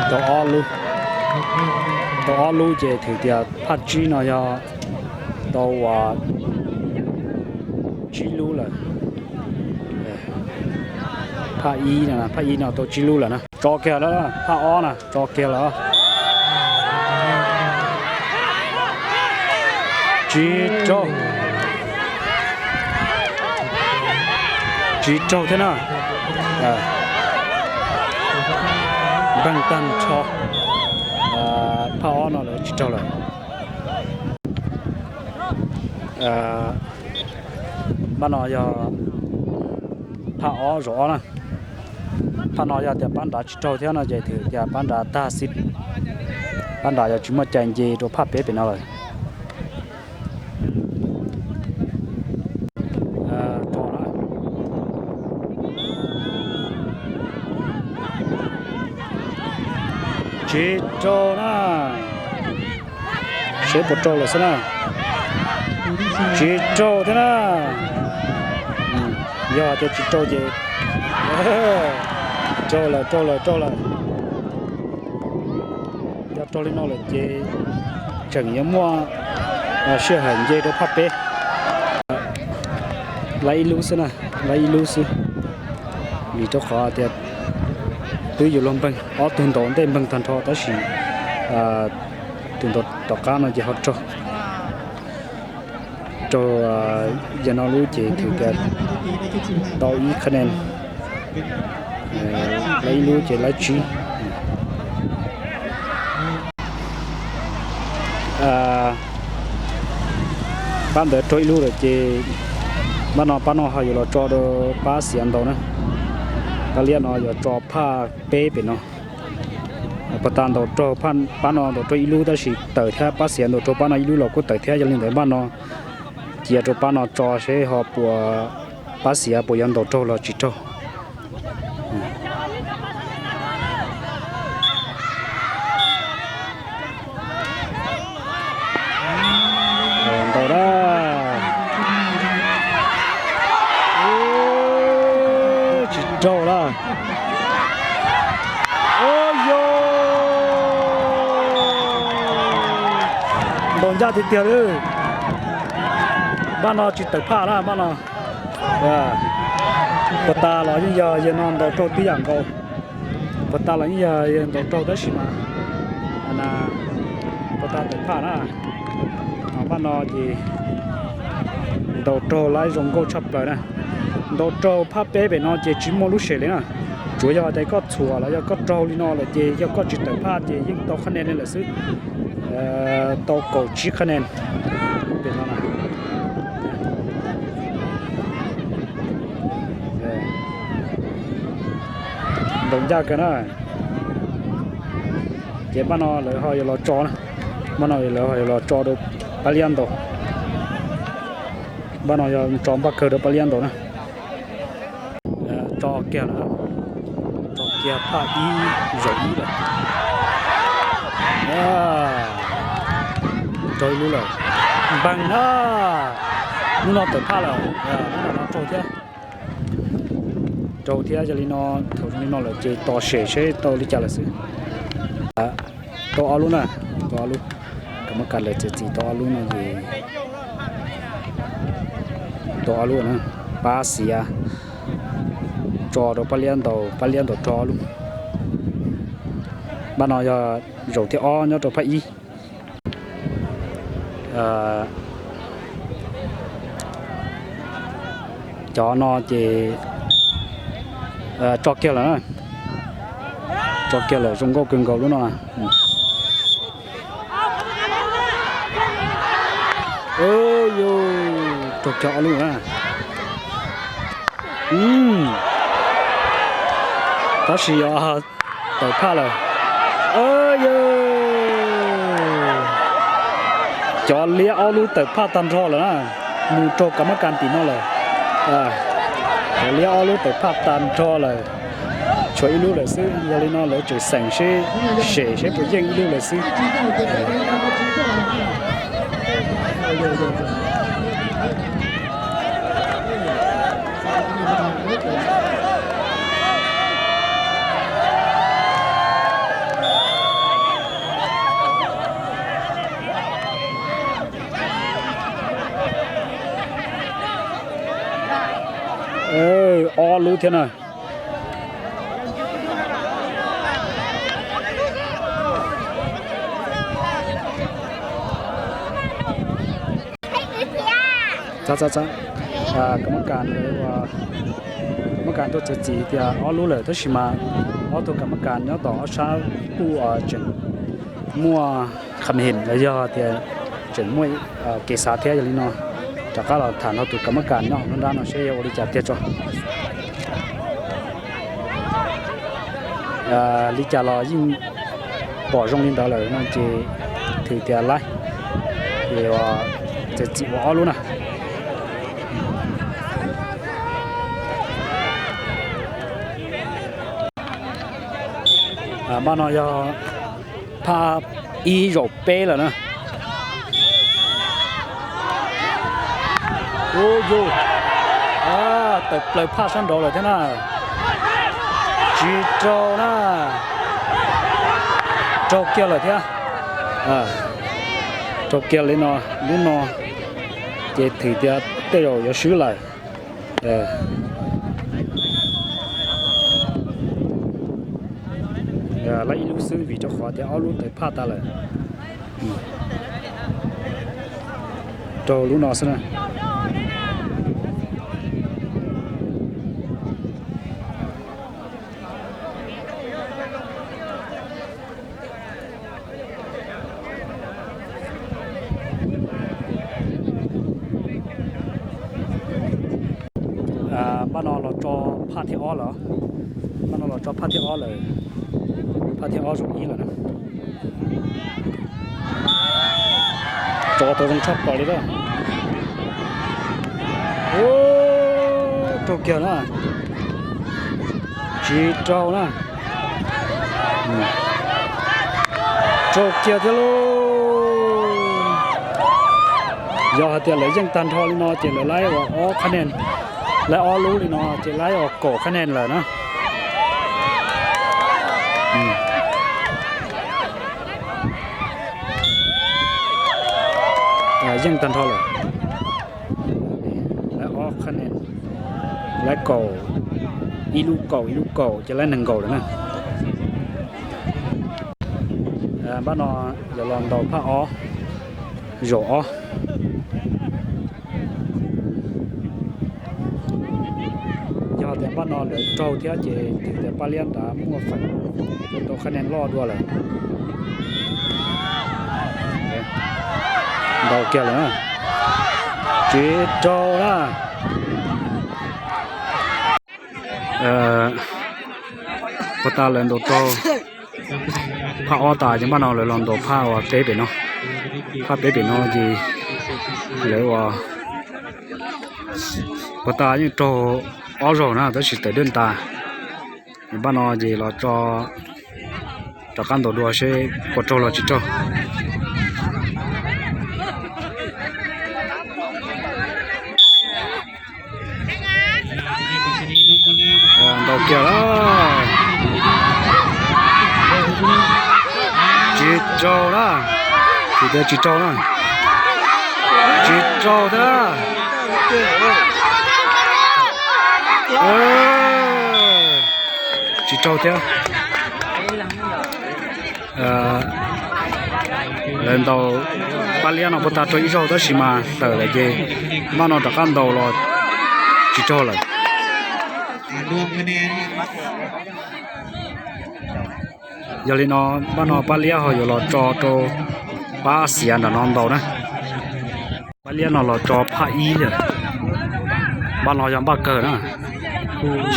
Tau ob lub, tau ob lub ces thwm tias phaj tsib no yog tau uas tsib lub lawm. Phaj ib no, phaj ib no tau tsib lub lawm na. Tso kiag lawm, phaj ob na tso kiag lawm. Tsis raug, tsis raug thiab na. Npeeg tag nrho, phaj ob no lawv tsis raug lawm. Npaj no yog phaj ob zaum ob na. Phaj no yog tias pab nrad tsis raug thiab no ces thwm tias pab nrad tag xwb. Pab nrad yog tsis muaj cai nce rau phaj peb pem no lawm. Tsis raug na. Seb puas raug lawm xwb na. Tsis raug thiab na. Yog hais tias tsis raug ces raug lawm, raug lawm, raug lawm. Yog raug li no lawm ces tseem yuav muaj sij hawm nce rau phaj peb. Laib ib lub xwb na, laib ib lub xwb. Vim rau qhov tias Twb yuav luag npeeg, ob tug ntaus ntej npeeg tag nrho tab sis tus ntaus tom qab no ces ho raug, raug yawg no lub ces thwm tias tau ib qhab ne, lawv ib lub ces lawv tsib. Pab ntawd raug ib lub lawm ces pab no, pab no ho yuav los tso rau pab xiav ntaus na. Pab liab no yuav tso phaj peb pem no. Puas tas ntaus raug, pab no ntaus raug ib lub tab sis tawm thiab, pab xiav ntaus raug pab no ib lub los kuj tawm thiab, yog li ntawd pab no cia rau pab no tso seb ho puas, pab xiav puas yuav ntaus raug los tsis raug. Ntaus na. Tsis raug na. Ua yog ntaus ncaj tiag tiag li. Pab no tsis tawm phaj na pab no. Puas tas los yeej yog yawg no ntaus raug tib yam nkaus. Puas tas los yeej yog yawg ntaus raug tab sis mas puas tas tawm phaj na. Pab no ces ntaus raug laib zoo nkauj tshaj plaws na. Ntaus raug phaj peb pem no ces tsis muaj lub sem li na. Tsuav yog tias koj txhuam los yog koj raug li no lawm ces yog koj tsis tawm phaj ces yeej tau qhab ne li lawm xwb. Tau kaum tsib qhab ne pem no na. Ntaus ncaj kawg na. Ces pab no lawv ho yuav los tso na. Pab no lawv ho yuav los tso rau pab liab ntaus. Pab no yog tso npaj kawg rau pab liab ntaus na. Tso kiag lawm, tso kiag phaj ib zaum ib lawm. Raug ib lub lawm. Npeeg na. Lub no tawm phaj lawm, lub no raug thiab. Raug thiab, yog li no thaum zoo li no lawm ces tos sem seb tau li cas lawm xwb. Tau ob lub na, tau ob lub. Kam mab kas lawv txiav txim tau ob lub no ces tau ob lub na. Pab xiav tso rau pab liab ntaus, pab liab ntaus raug ob lub. Pab no yog zaum thib ob nyob rau phaj ib. Cov no ces tso kiag lawm na. Tso kiag lawm, zoo nkauj kawg nkaus lub no. Raug kiag ob lub na. Tab sis yog tawm phaj lawm. Cov liab ob lub tawm phaj tag nrho lawm na. Mus raug kam mab kas tim no lawm. Cov liab ob lub tawm phaj tag nrho lawm. Tshuav ib lub lawm xwb, yog li no lawv tseem xeem seb, sem seb puas yeej ib lub lawm xwb. Ob lub thiab na. Kam mab kas, kam mab kas tuaj txiav txim tias ob lub lawm tab sis mas ob tug kam mab kas nyob tom ob sab puj tseem muaj qham him los yog tias tseem muaj kev xav thiab, yog li no rov qab los tham nrog tus kam mab kas nyob hauv nruab nrab no seb yog ua li cas tiag tso. Li cas los yeej pom zoo li ntawd lawm no ces thwm tias laib, ces txiav txim ua ob lub na. Pab no yog phaj ib zaum peb lawm na. Ub yus, tawm plaws phaj sab nraud lawm thiab na. Tsis raug na. Raug kiag lawm thiab. Raug kiag li no, lub no ces thwm tias tej zaum yuav swb lawm. Laib ib lub xwb vim rau qhov tias ob lub tawm phaj tas lawm. Raug lub no xwb na. Npaj no los tso phaj thib ob lawm. Npaj no los tso phaj thib ob lawm. Phaj thib ob zaum ib lawm na. Tso tau zoo tshaj plaws li lawm. Raug kiag na. Tsis raug na. Raug kiag thiab lauj. Yog hais tias lawv yeej tag nrho li no ces lawv laib ua ob qhab nen, laib ob lub li no ces laib ua kaum qhab nen lawm na. Yeej tag nrho lawm. Laib ob qhab nen, laib kaum, ib lub kaum ib lub kaum ces laib nees nkaum lawm na. Npaj no yuav los ntaus phaj ob, zaum ob. Yog tias npaj no lawv raug thiab ces twb tias Paj Liab nrad muaj feem tau qhab nen loj dua lawm. Ntaus kiag lawm na. Tsis raug na. Puag ta lawv ntaus raug phaj ob tas ces npaj no lawv los ntaus phaj uas peb pem no. Phaj peb pem no ces lawv ua, puag ta yeej raug ob zaug na tab sis tawm dej tas. Npaj no ces los tso, rov qab ntaus dua seb puas raug los tsis raug. Ntaus kiag lawm. Tsis raug na. Kuv tias tsis raug na. Tsis raug thiab. Tsis raug thiab. Lawv ntaus Paj Liab no puag ta raug ib zaug tab sis mas tawm lawm ces npaj no rov qab ntaus los tsis raug lawm. Yog li no npaj no Paj Liab ho yuav los tso rau Paj Xiav nram no ntaus na. Paj Liab no los tso phaj ib lawm. Npaj no yog npaj kawg na.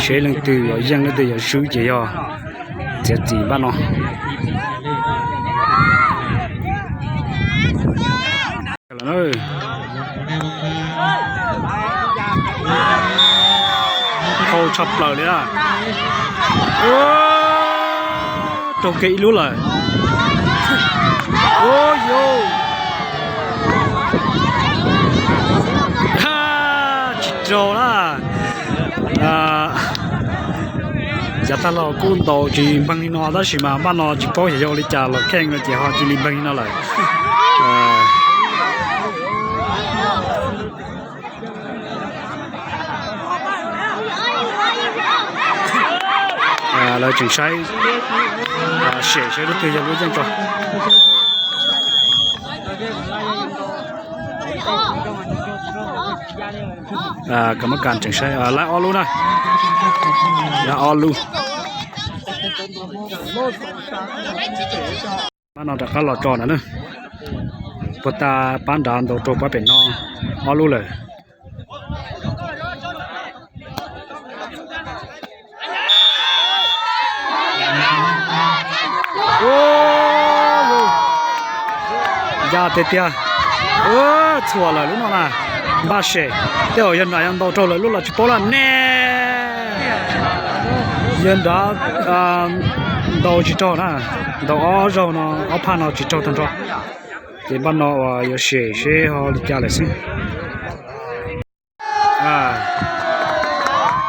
Seb leej twg yuav yeej leej twg yuav swb ces yog txiav txim npaj no. Hau tshaj plaws li na. Raug kiag ib lub lawm. Tsis raug na. Yav tag los kuj ntaus tsis npeeg li no tab sis mas npaj no tsis paub xyov yog ua li cas los kheej no ces ho cia li npeeg li no lawm. Lawv tseem saib, sem saib lub twg yog lub yeej tso. Kam mab kas tseem saib, laib ob lub na. Laib ob lub. Pab no rov qab los tso ntawd na. Puag ta pab nrad ntaus raug pab pem no ob lub lawm. Ncaj tiag tiag. Txhuam lawm lub no na. Npaj sem, tej zaum yawg nrad yog ntaus raug lawm lub los tsis paub lawm ne. Yawg nrad ntaus tsis raug na, ntaus ob zaug no ob phaj no tsis raug tag nrho. Ces npaj no uas yuav sem seb ho li cas lawm xwb.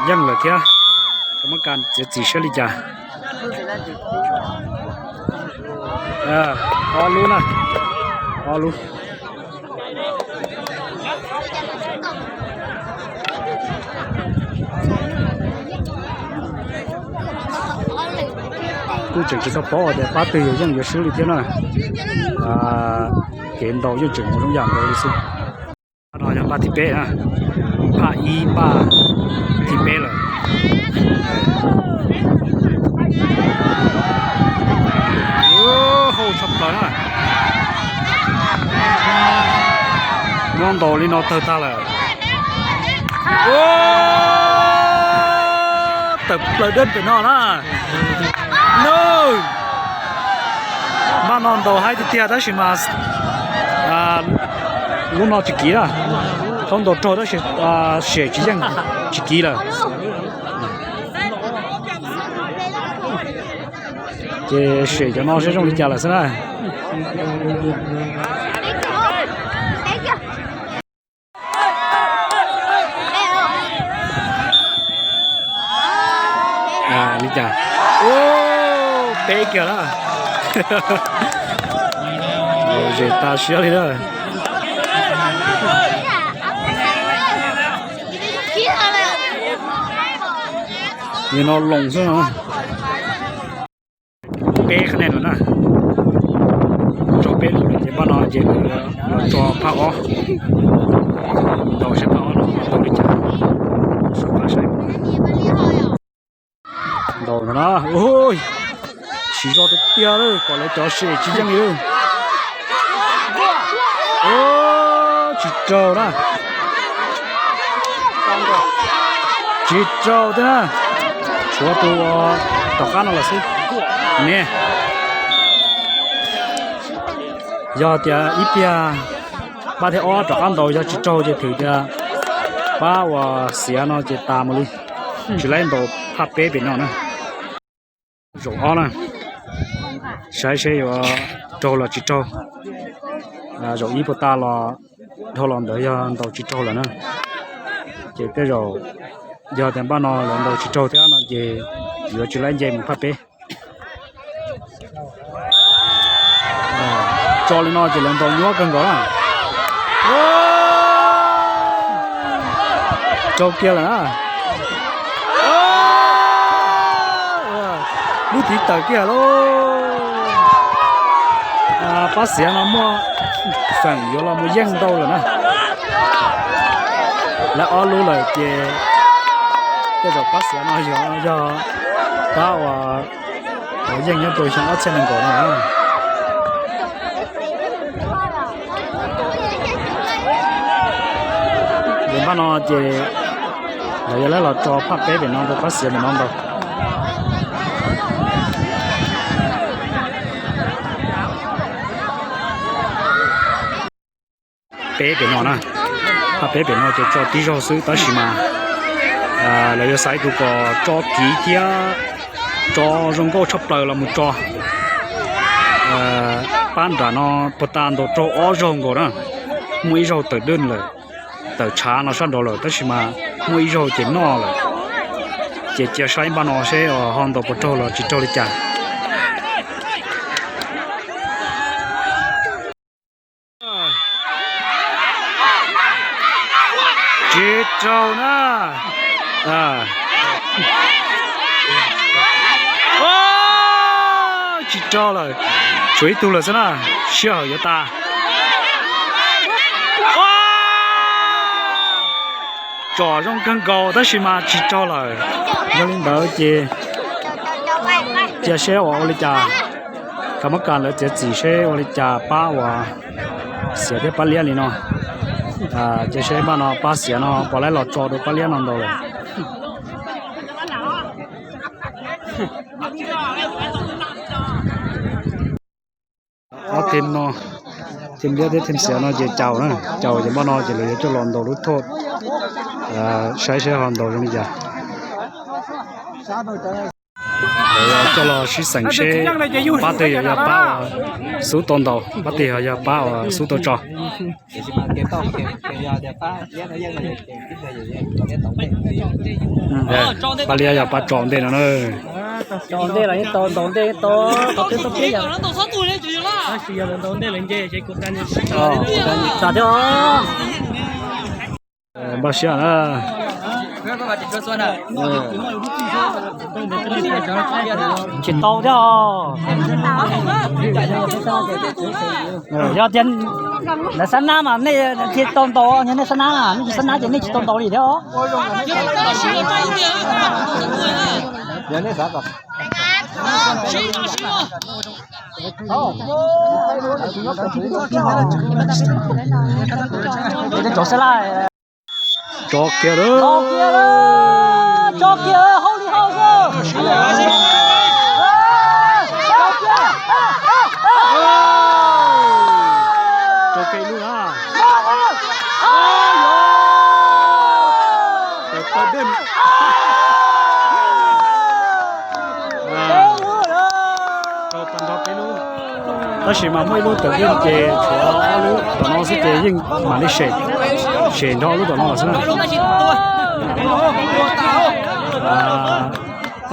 Yeej lawm thiab, muab kas txiav txim saib li cas. Ob lub na, ob lub. Yeej tseem tsis tau paub tias pab twg yog yeej yuav swb li thiab na. Kev ntaus yeej tseem mus zoo yam nkaus li xwb. No yog npaj thib peb na, phaj ib npaj thib peb lawm. Hauj tshaj plaws na. Muab ntaus li no tawg tag lawm. Tawm plaws dej pem no na. Npaj no ntaus haib tiag tiag tab sis mas lub no tsis kiv na. Thaub ntaus raug tab sis sem tsis yeej, tsis kiv lawm. Ces sem cov no seb zoo li cas lawm xwb na. Li cas? Peb kiag na. Zem tas siab li na. Li no loos xwb no. Peb qhov nej no na, raug peb lub ces npaj no ces los tso phaj ob, ntaus seb phaj ob no tau li cas. Ntaus no na, siv zog tiag tiag lawm kom lawv cov sem tsis yeej li. Tsis raug na. Tsis raug thiab na. Tshuav tus tom qab no lawm xwb ne. Yog tias ib pliag pab thib ob rov qab ntaus yog tsis raug ces thwm tias pab uas xiav no ces tas mus li. Tsis laib ntaus phaj peb pem no na. Zaum ob na, saib seb yuav raug los tsis raug. Zaum ib puas tas los dhau los ntawd yog ntaus tsis raug lawm na. Ces tej zaum yog tias npaj no lawv ntaus tsis raug thiab no ces yuav tsis laib nce mus phaj peb. Tso li no ces lawv ntaus nyuaj kawg nkaus na. Raug kiag lawm na. Lub tiv tawm kiag lauj. Pab xiav no muaj feem yuav los mus yeej ntau lawm na. Lawv ob lub lawm ces tej zaum pab xiav no yog, yog pab uas yeej nyob rau xyoo ob txhiab nees nkaum no. Ces npaj no ces lawv yuav lawv los tso phaj peb pem no rau pab xiav pem no ntaus. Peb pem no na, phaj peb pem no ces tso tib zaug xwb tab sis mas lawv yuav xaiv tus kom tso kiv thiab tso zoo nkauj tshaj plaws los mus tso. Pab nram no puag ta ntaus raug ob zaug nkaus na, muaj ib zaug tawm dwj lawm, tawm tshav no sab nraud lawm tab sis mas muaj ib zaug ces noj lawm. Ces cia saib npaj no seb ho ntaus puas raug los tsis raug li cas. Tsis raug na. Tsis raug lawm, tshuav ib tug lawm xwb na, sij hawm yuav tas. Tsom zoo kawg nkaus tab sis mas tsis raug lawm. Yog li ntawd ces cia seb ua ua li cas, ka muab kas lawv txiav txim seb ua li cas pab uas xiav thiab pab liab li no. Cia seb npaj no pab xiav no puas laib los tso rau pab liab no ntaus lawm. Ob team no, team liab thiab team xiav no ces caum na, caum ces npaj no ces lawv yuav coj los ntaus lub thoj, saib seb ho ntaus zoo li cas. Lawv yuav coj los sib xeem seb pab twg yog pab uas xub tau ntaus, pab twg yog pab uas xub tau tso. Pab liab yog pab tso ntej no na. Tso ntej los yeej tau, ntaus ntej yeej tau, qhov twg tau peb yam. Tsam thiab os. Npaj siab na. Tsis tau thiab os. Yog tias lawv xab nab mas nej thiaj tau ntaus, yog nej xab nab na, nej tsis xab nab ces nej tsis tau ntaus li thiab os. Cov kiag lawm. Cov kiag, hauj li hauj xwb. Rau kev lub na. Tau dej. Tau tau nrog peb lub. Tab sis mas muaj ib lub tawm dej ces tshuav ob lub tom no xwb ces yeej mam li sem, sem nrog ob lub tom no lawm xwb na.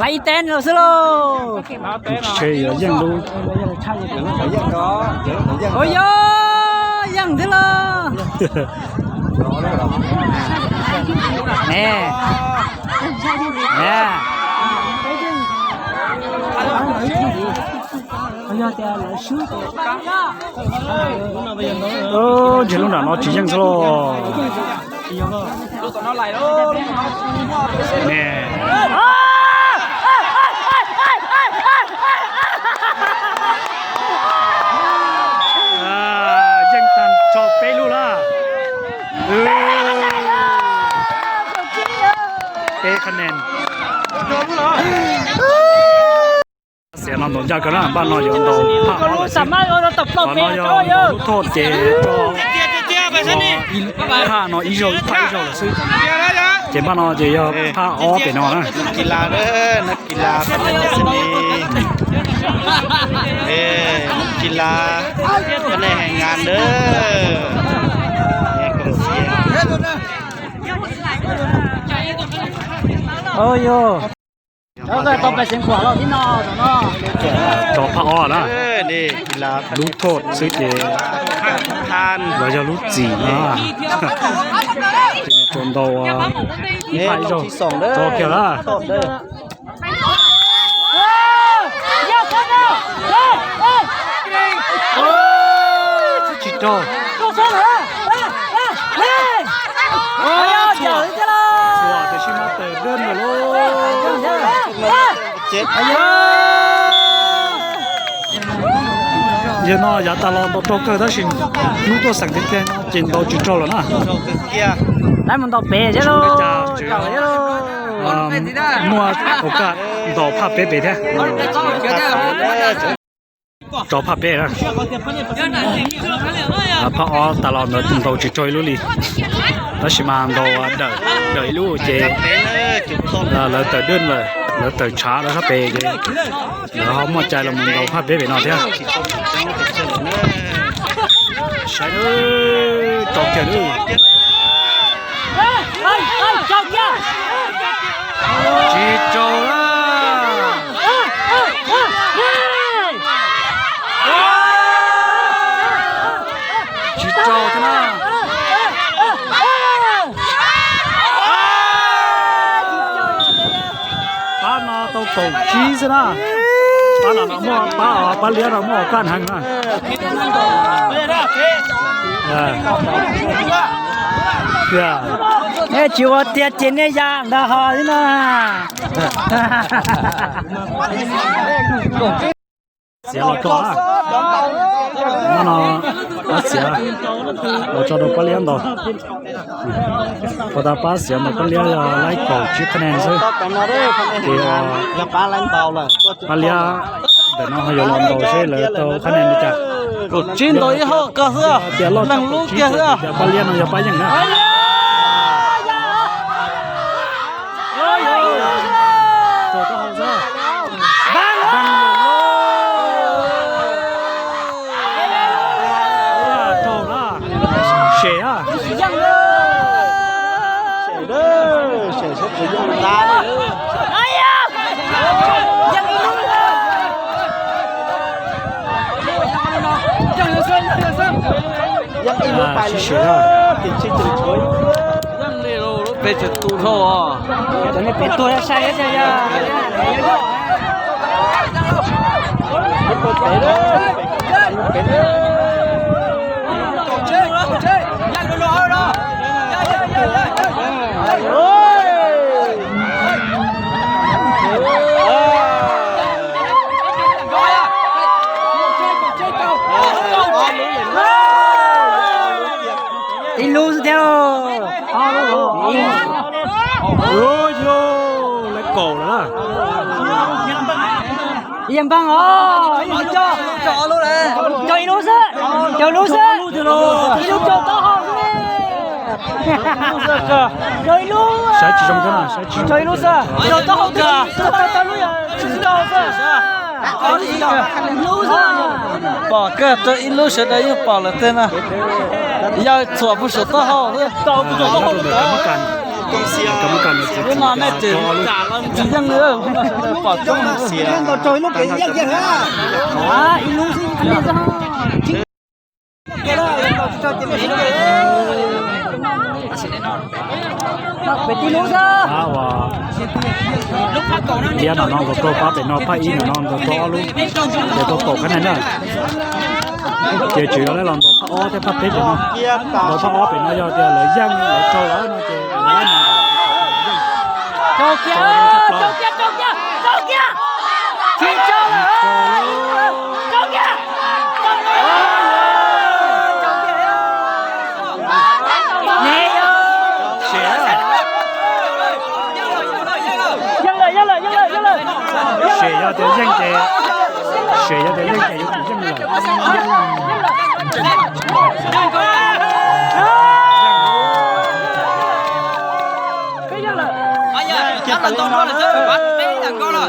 Laiv ib teb no xwb lauj. Tus tswv yuav yeej lub. Ua yog yeej thiab lauj. Ne, ne. Ntshe lub nram no tsis yeej xwb lauj. Ne. Yeej tag nrho peb lub lawm. Peb qhab nees. Xiav no ntaus ncaj kawg na, npaj no yuav ntaus phaj ob lawm xwb. Qhov no yog ntaus lub thoj ces rau phaj no ib zaug ib phaj ib zaug lawm xwb. Ces npaj no ces yog phaj ob pem no na. Kis las, kis las, kis las, kis las, Rau phaj ob na, lub thoj xwb ces los yog lub txim na. Ces nws tsuas ntaus ib phaj ib zaug, rau kiag lawm. Tsis raug. Txuas tiam sis mas tawm dej lawm lauj. Yog no yav tas los ntaus raug kawg tab sis hnub tuaj xeem tiag tiag no ces ntaus tsis raug lawm na. Lawv mus ntaus pem thiab lauj. Muaj ua kaj ntaus phaj peb pem thiab. Rau phaj peb na. Phaj ob tas los ntawd ntaus tsis raug ib lub li, tab sis mas ntaus dawm, dawm ib lub ces lawv tawm dej lawm, lawv tawm tshav lawv sab pem ces lawv ho muaj cai los mus ntaus phaj peb pem no thiab. Saib, rau kiag lawm. Tsis raug na. Tsis raug thiab na. Pab no tau kaum tsib xwb na. Pab no muaj pab, pab liab no muaj kaj heev na. Nej tsis ua tiag ces nej ya ntag ho li na. Xiav los tso na. No no, pab xiav los tso rau pab liab ntaus. Ua tas pab xiav ntaus pab liab yog laib kaum tsib qhab nees xwb. Ces pab liab ntawm no ho yuav los ntaus seb lawv tau qhab nees li cas. Kaum tsib ntaus ib hauj kawg xwb, leej lub kiag xwb. Pab liab no yog pab yeej na. Sem a. Sib sem a. Peb tsis tu dhau os. Cov nej pem tuag sai thiab yog. Ib lub xwb thiab. Yog lawv kaum lawm na. Yam npaj os, ib lub xwb, cog lub xwb, ib lub cog taub hau xwb. Cog ib lub, saib tsis zoo thiab na, saib tsis zoo. Cog ib lub xwb, cog taub hau xwb, tau lub yog tsis tau xwb. Pom kawg, rau ib lub sawv daws yeej pom lawm tej na. Yog txhuam puag saum taub hau xwb. Lub no nej tsis tsam los tsis yeej li, lub no sawv daws pom coob. Pab uas liab no no nkaus rau pab pem no, phab ib no no nkaus rau ob lub, ces tau kaum khab nees na. Ces tseem yog los ntaus phab ob thiab phab peb pem no. Ntaus phab ob pem no yog tias lawv yeej lawv raug lawm no ces lawv yeej. Sem yog tias yeej ces, sem yog tias yeej ces yuav tsum yeej lawm.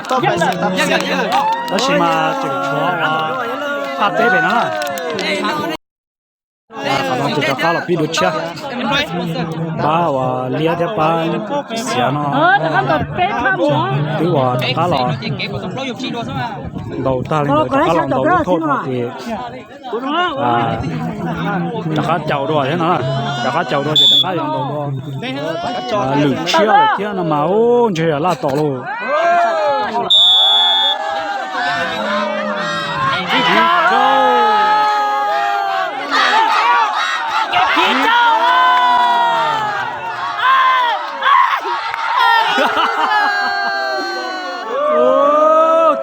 Tab sis mas tseem tshuav phab peb pem no na. Qhov no tus rov qab los pib dua tshiab. Pab uas liab thiab pab xiav no twb uas rov qab los ntaus tag li ntawd, rov qab los ntaus lub thoj no ces rov qab caum dua thiab no, rov qab caum dua ces rov qab yuav ntaus dua lwm tshiab lawm thiab no mas ub ntshe yog laj tom lauj.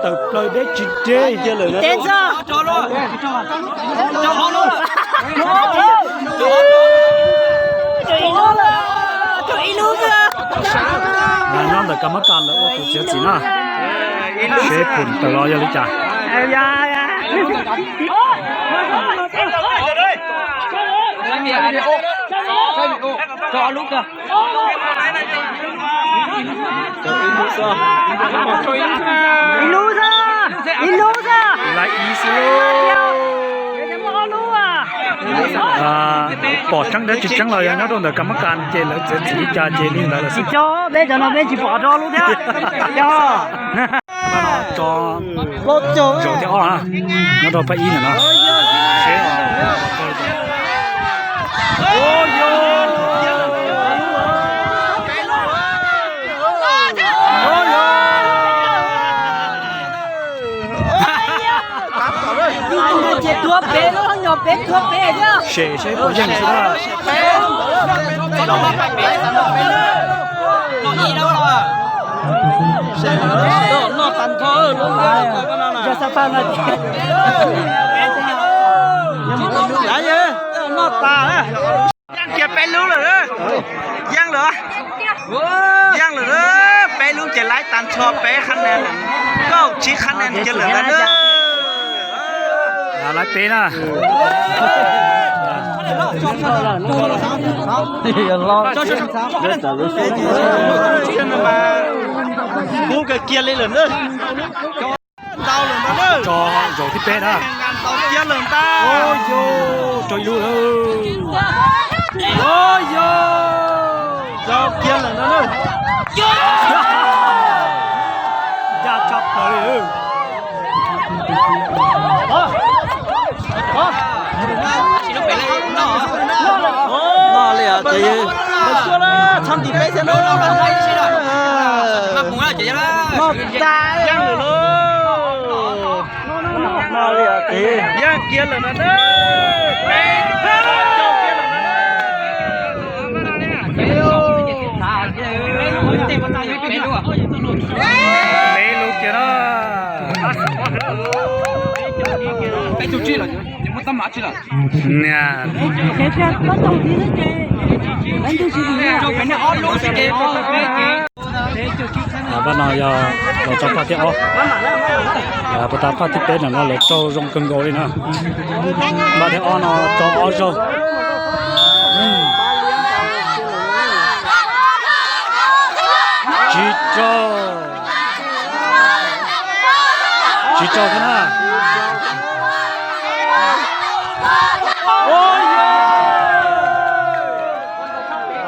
Tawm plaws deb tsis deb. Nyob ntawm kas mab kas lawv ua tus txiav txim na, seb phum tawm los yog li cas. Ib lub xwb, ib lub xwb. Pom tseeb thiab tsis tseeb los yog nyob rau ntawm kas mab kas ces lawv txiav txim li cas ces li ntawd lawm xwb. Cov peb cov no peb tsis pom rau lub thiab. Cov tso plaub caug zaum thib ob na, nyob rau phab ib ntawm no. Ces tuag pem lub, nyob pem tuag pem thiab. Sem saib puas yeej xwb na. Noj tas nrho lub, noj tas. Yeej kiag peb lub lawm. Yeej lawm. Yeej lawm, peb lub ces laib tas nrho peb qhab nees lawm. Kaum tsib qhab nees kiag lawm ntag na. Laib peb na. Kub kiag kiag li lawm na. Tso zaum thib peb na. Rau ib lub. Ncaj tshaj plaws li. Noj li os, Txhob nti peb thiab na. Noj tas lawm lauj. Noj li os, yaj kiag lawm na. Peb lub kiag na. Niam. Npaj no yog los tso phaj thib ob. Puas tas phaj thib peb no lawv raug zoo kawg nkaus li na. Npaj thib ob no tso ob zaug. Tsis raug. Tsis raug thiab na. Ua yog,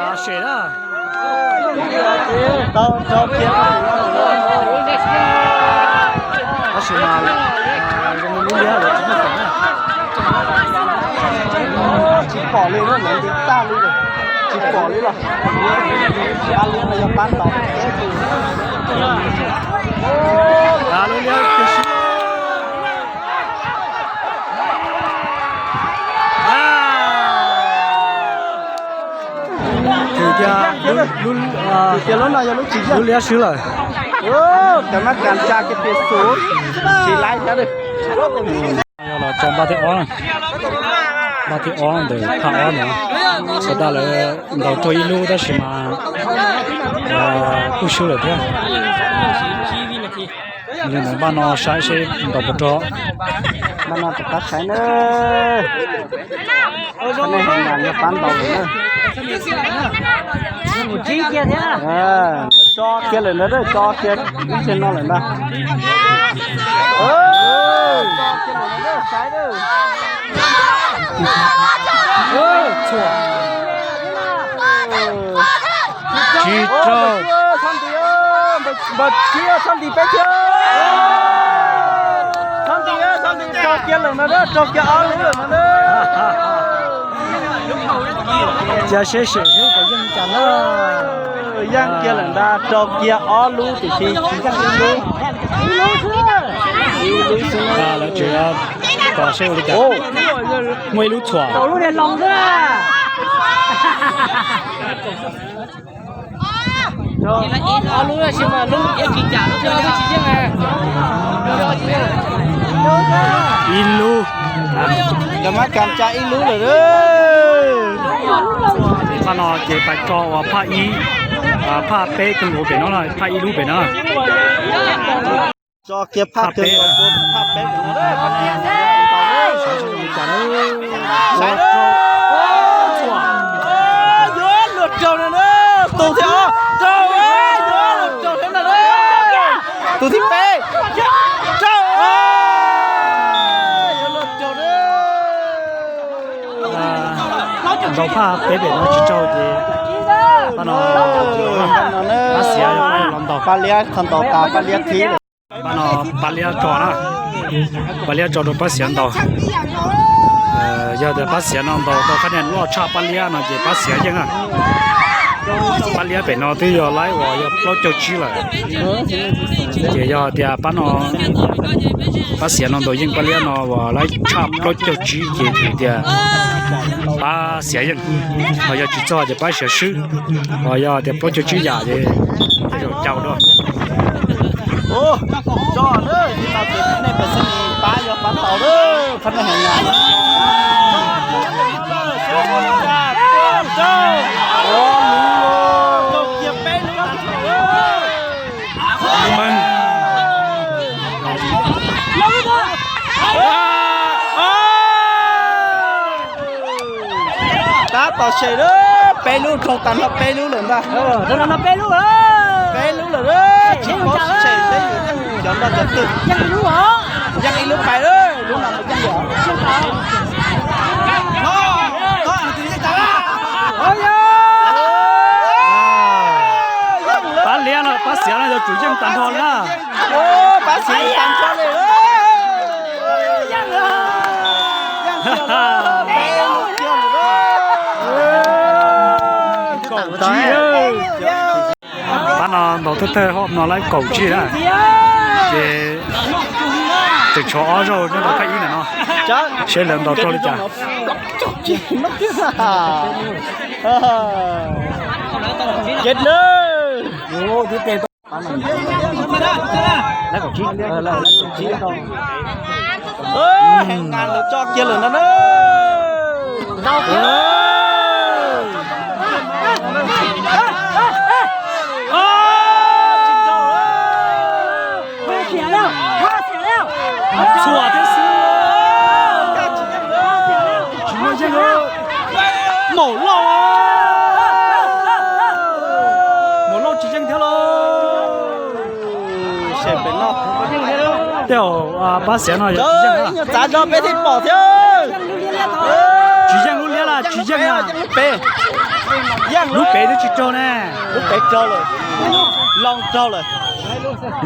a, sem na. Tab sis mas zoo li lub liab lawv tsis muaj feem na. Tsis pom li, lawv nti tag li lawm. Tsis pom li los. Pab liab no yog pab ntaus. Lub liab tiag sib. Thwm tias lub, lub, lub liab swb lawm. Cov mab kas tsa kiag tias xus, tsis laib thiab. Yog los tso npaj thib ob, npaj thib ob ntawm phaj ob ntawd. Puas tas lawv ntaus raug ib lub tab sis mas kuj swb lawm thiab. Li ntawd npaj no saib seb ntaus puas raug. Npaj no rov qab saib na. Qhov nej hais mas yog pab ntaus lawm na. Tso kiag lawm ntag, tso kiag ib teg no lawm ntag. Tsis raug. Npawg Tsib txhob nti peb thiab. Txhob nti, txhob nti, raug kiag lawm no, raug kiag ob lub lawm no. Cia seb sim seb puas yeej cas na. Yeej kiag lawm ntag, raug kiag ob lub tiam sis tsis yeej ib lub. Lawv tseem tos seb ua li cas. Muaj ib lub txhuam. Ib lub. Cov mab kas tsa ib lub lawm. Phaj no ces pais tso uas phaj ib, phaj peb kawg nkaus pem no, phaj ib lub pem no. Tso kiag phaj peb, phaj peb. Yuav luag raug no na, tus thiab os, raug, yuav luag raug thiab no na. Tus thib peb, raug, yuav luag raug na. Ntaus phaj peb pem no tsis raug ces pab no, pab xiav los ntaus. Pab liab qhov ntaus tas pab liab thib. Pab no pab liab tso na, pab liab tso rau pab xiav ntaus. Yog tias pab xiav no ntaus tau qhab niag loj tshaj pab liab no ces pab xiav yeej na. Pab liab pem no twb yog laib uas yog plaub caug tsib lawm. Ces yog tias pab no, pab xiav no ntaus yeej pab liab no uas laib tshaj plaub caug tsib ces hais tias pab xiav yeej. Ho yog tsis txog ces pab xiav swb. Ho yog tias plaub caug tsib yam ces tej zaum cau dua. Tab tom sem lawm, peb lub raug tag nrho peb lub lawm ntag. Peb lub lawm, tsis paub sem seb cov nrog cov twg. Yeej ib lub pais lawm, lub no mas yeej lawm. Pab liab no pab xiav no yuav tsum yeej tag nrho na. Pab xiav tag nrho li. Kaum tsib. No ntaus thawj thawj hom no laib kaum tsib na, ces tseem tshuav ob zaug nyob rau phab ib ntawm no, seb lawv ntaus raug li cas. Heev na, lawv tso kiag lawm no na. Txhuam thiab xwb. Tsis muaj yeej. Maum Lauj, Maum Lauj tsis yeej thiab lauj. Tej zaum Pab Xiav no yog tsis yeej. Txav zog peb thiaj pom thiab. Tsis yeej lub liab laj, tsis yeej. Lub pem twb tsis raug ne. Lub pem raug lawm, loo raug lawm.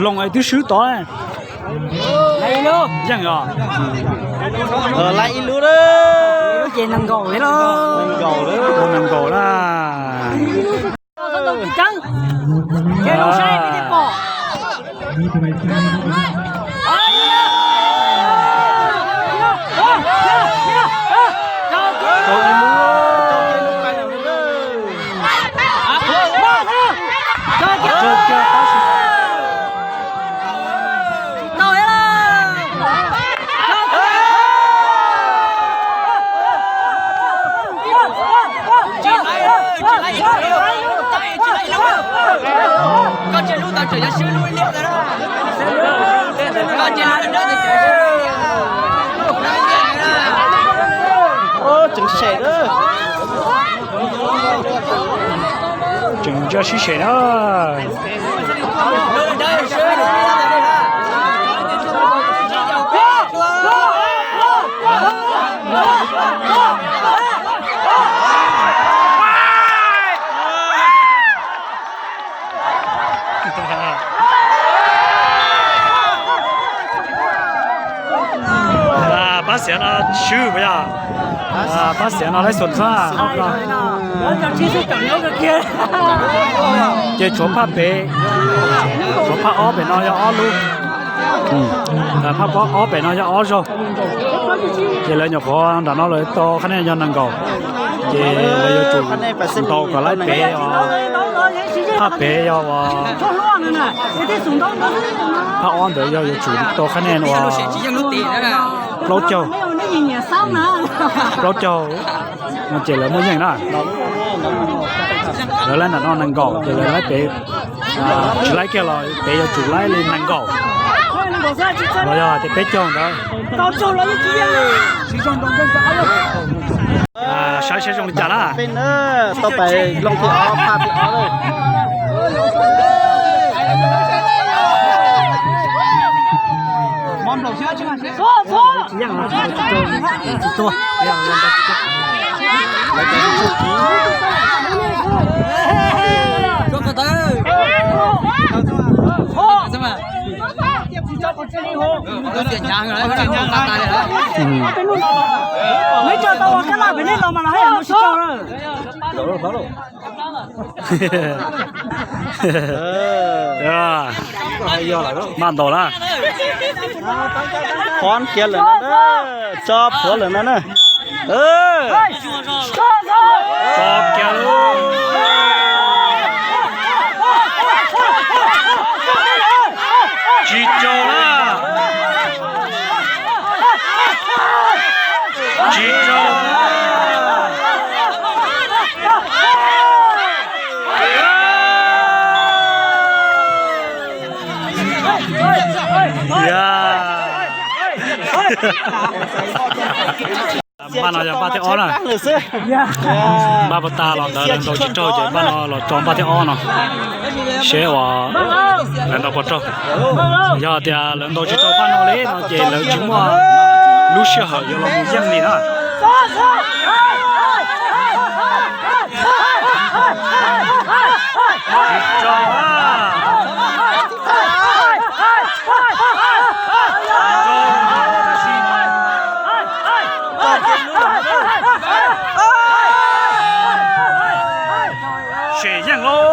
Loo es twb swb tod. Yeej os. Laiv ib lub, ces nees nkaum li los. Nees nkaum na. Tseem ntsia sib sem na. Pab Xiav no swb puas yog? Pab Xiav no laib xum xwb. Ces tshuav phaj pem, tshuav phaj ob pem no yog ob lub. Phaj ob pem no yog ob zaug. Ces lawv nyuam qhuav nram no lawv tau qhab nej yog nees nkaum, ces lawv yuav tsum ntaus kom laib pem os. Phaj pem yog uas phaj ob ntawd yog yuav tsum tau qhab nej uas plaub caug, plaub caug no ces lawv muaj yeej na. Lawv laib nram no nees nkaum ces lawv laib pem, tsis laib kiag los pem yuav tsum laib li nees nkaum los yog tias peb caug ntawd. Saib saib zoo li cas na. Tau pais loo thib ob, phaj thib ob lawm. Lawv tso tau ua kab laj pem nej los mas los haj yam mus tsis tau na. Maj ntaus na. Qhuav kiag lawm no, tso plhuav lawm no na. Tso kiag lawm. Tsis tso na. Tsis tso na. Npaj no yog npaj thib ob na. Npaj puas tag los ntawd lawv ntaus tsis raug ces npaj no los tso npaj thib ob no. Seb uas lawv ntaus puas raug. Yog tias lawv ntaus tsis raug npaj no li no ces lawv tsis muaj lub sij hawm yuav los mus yeej li na. Sem yeej lauj.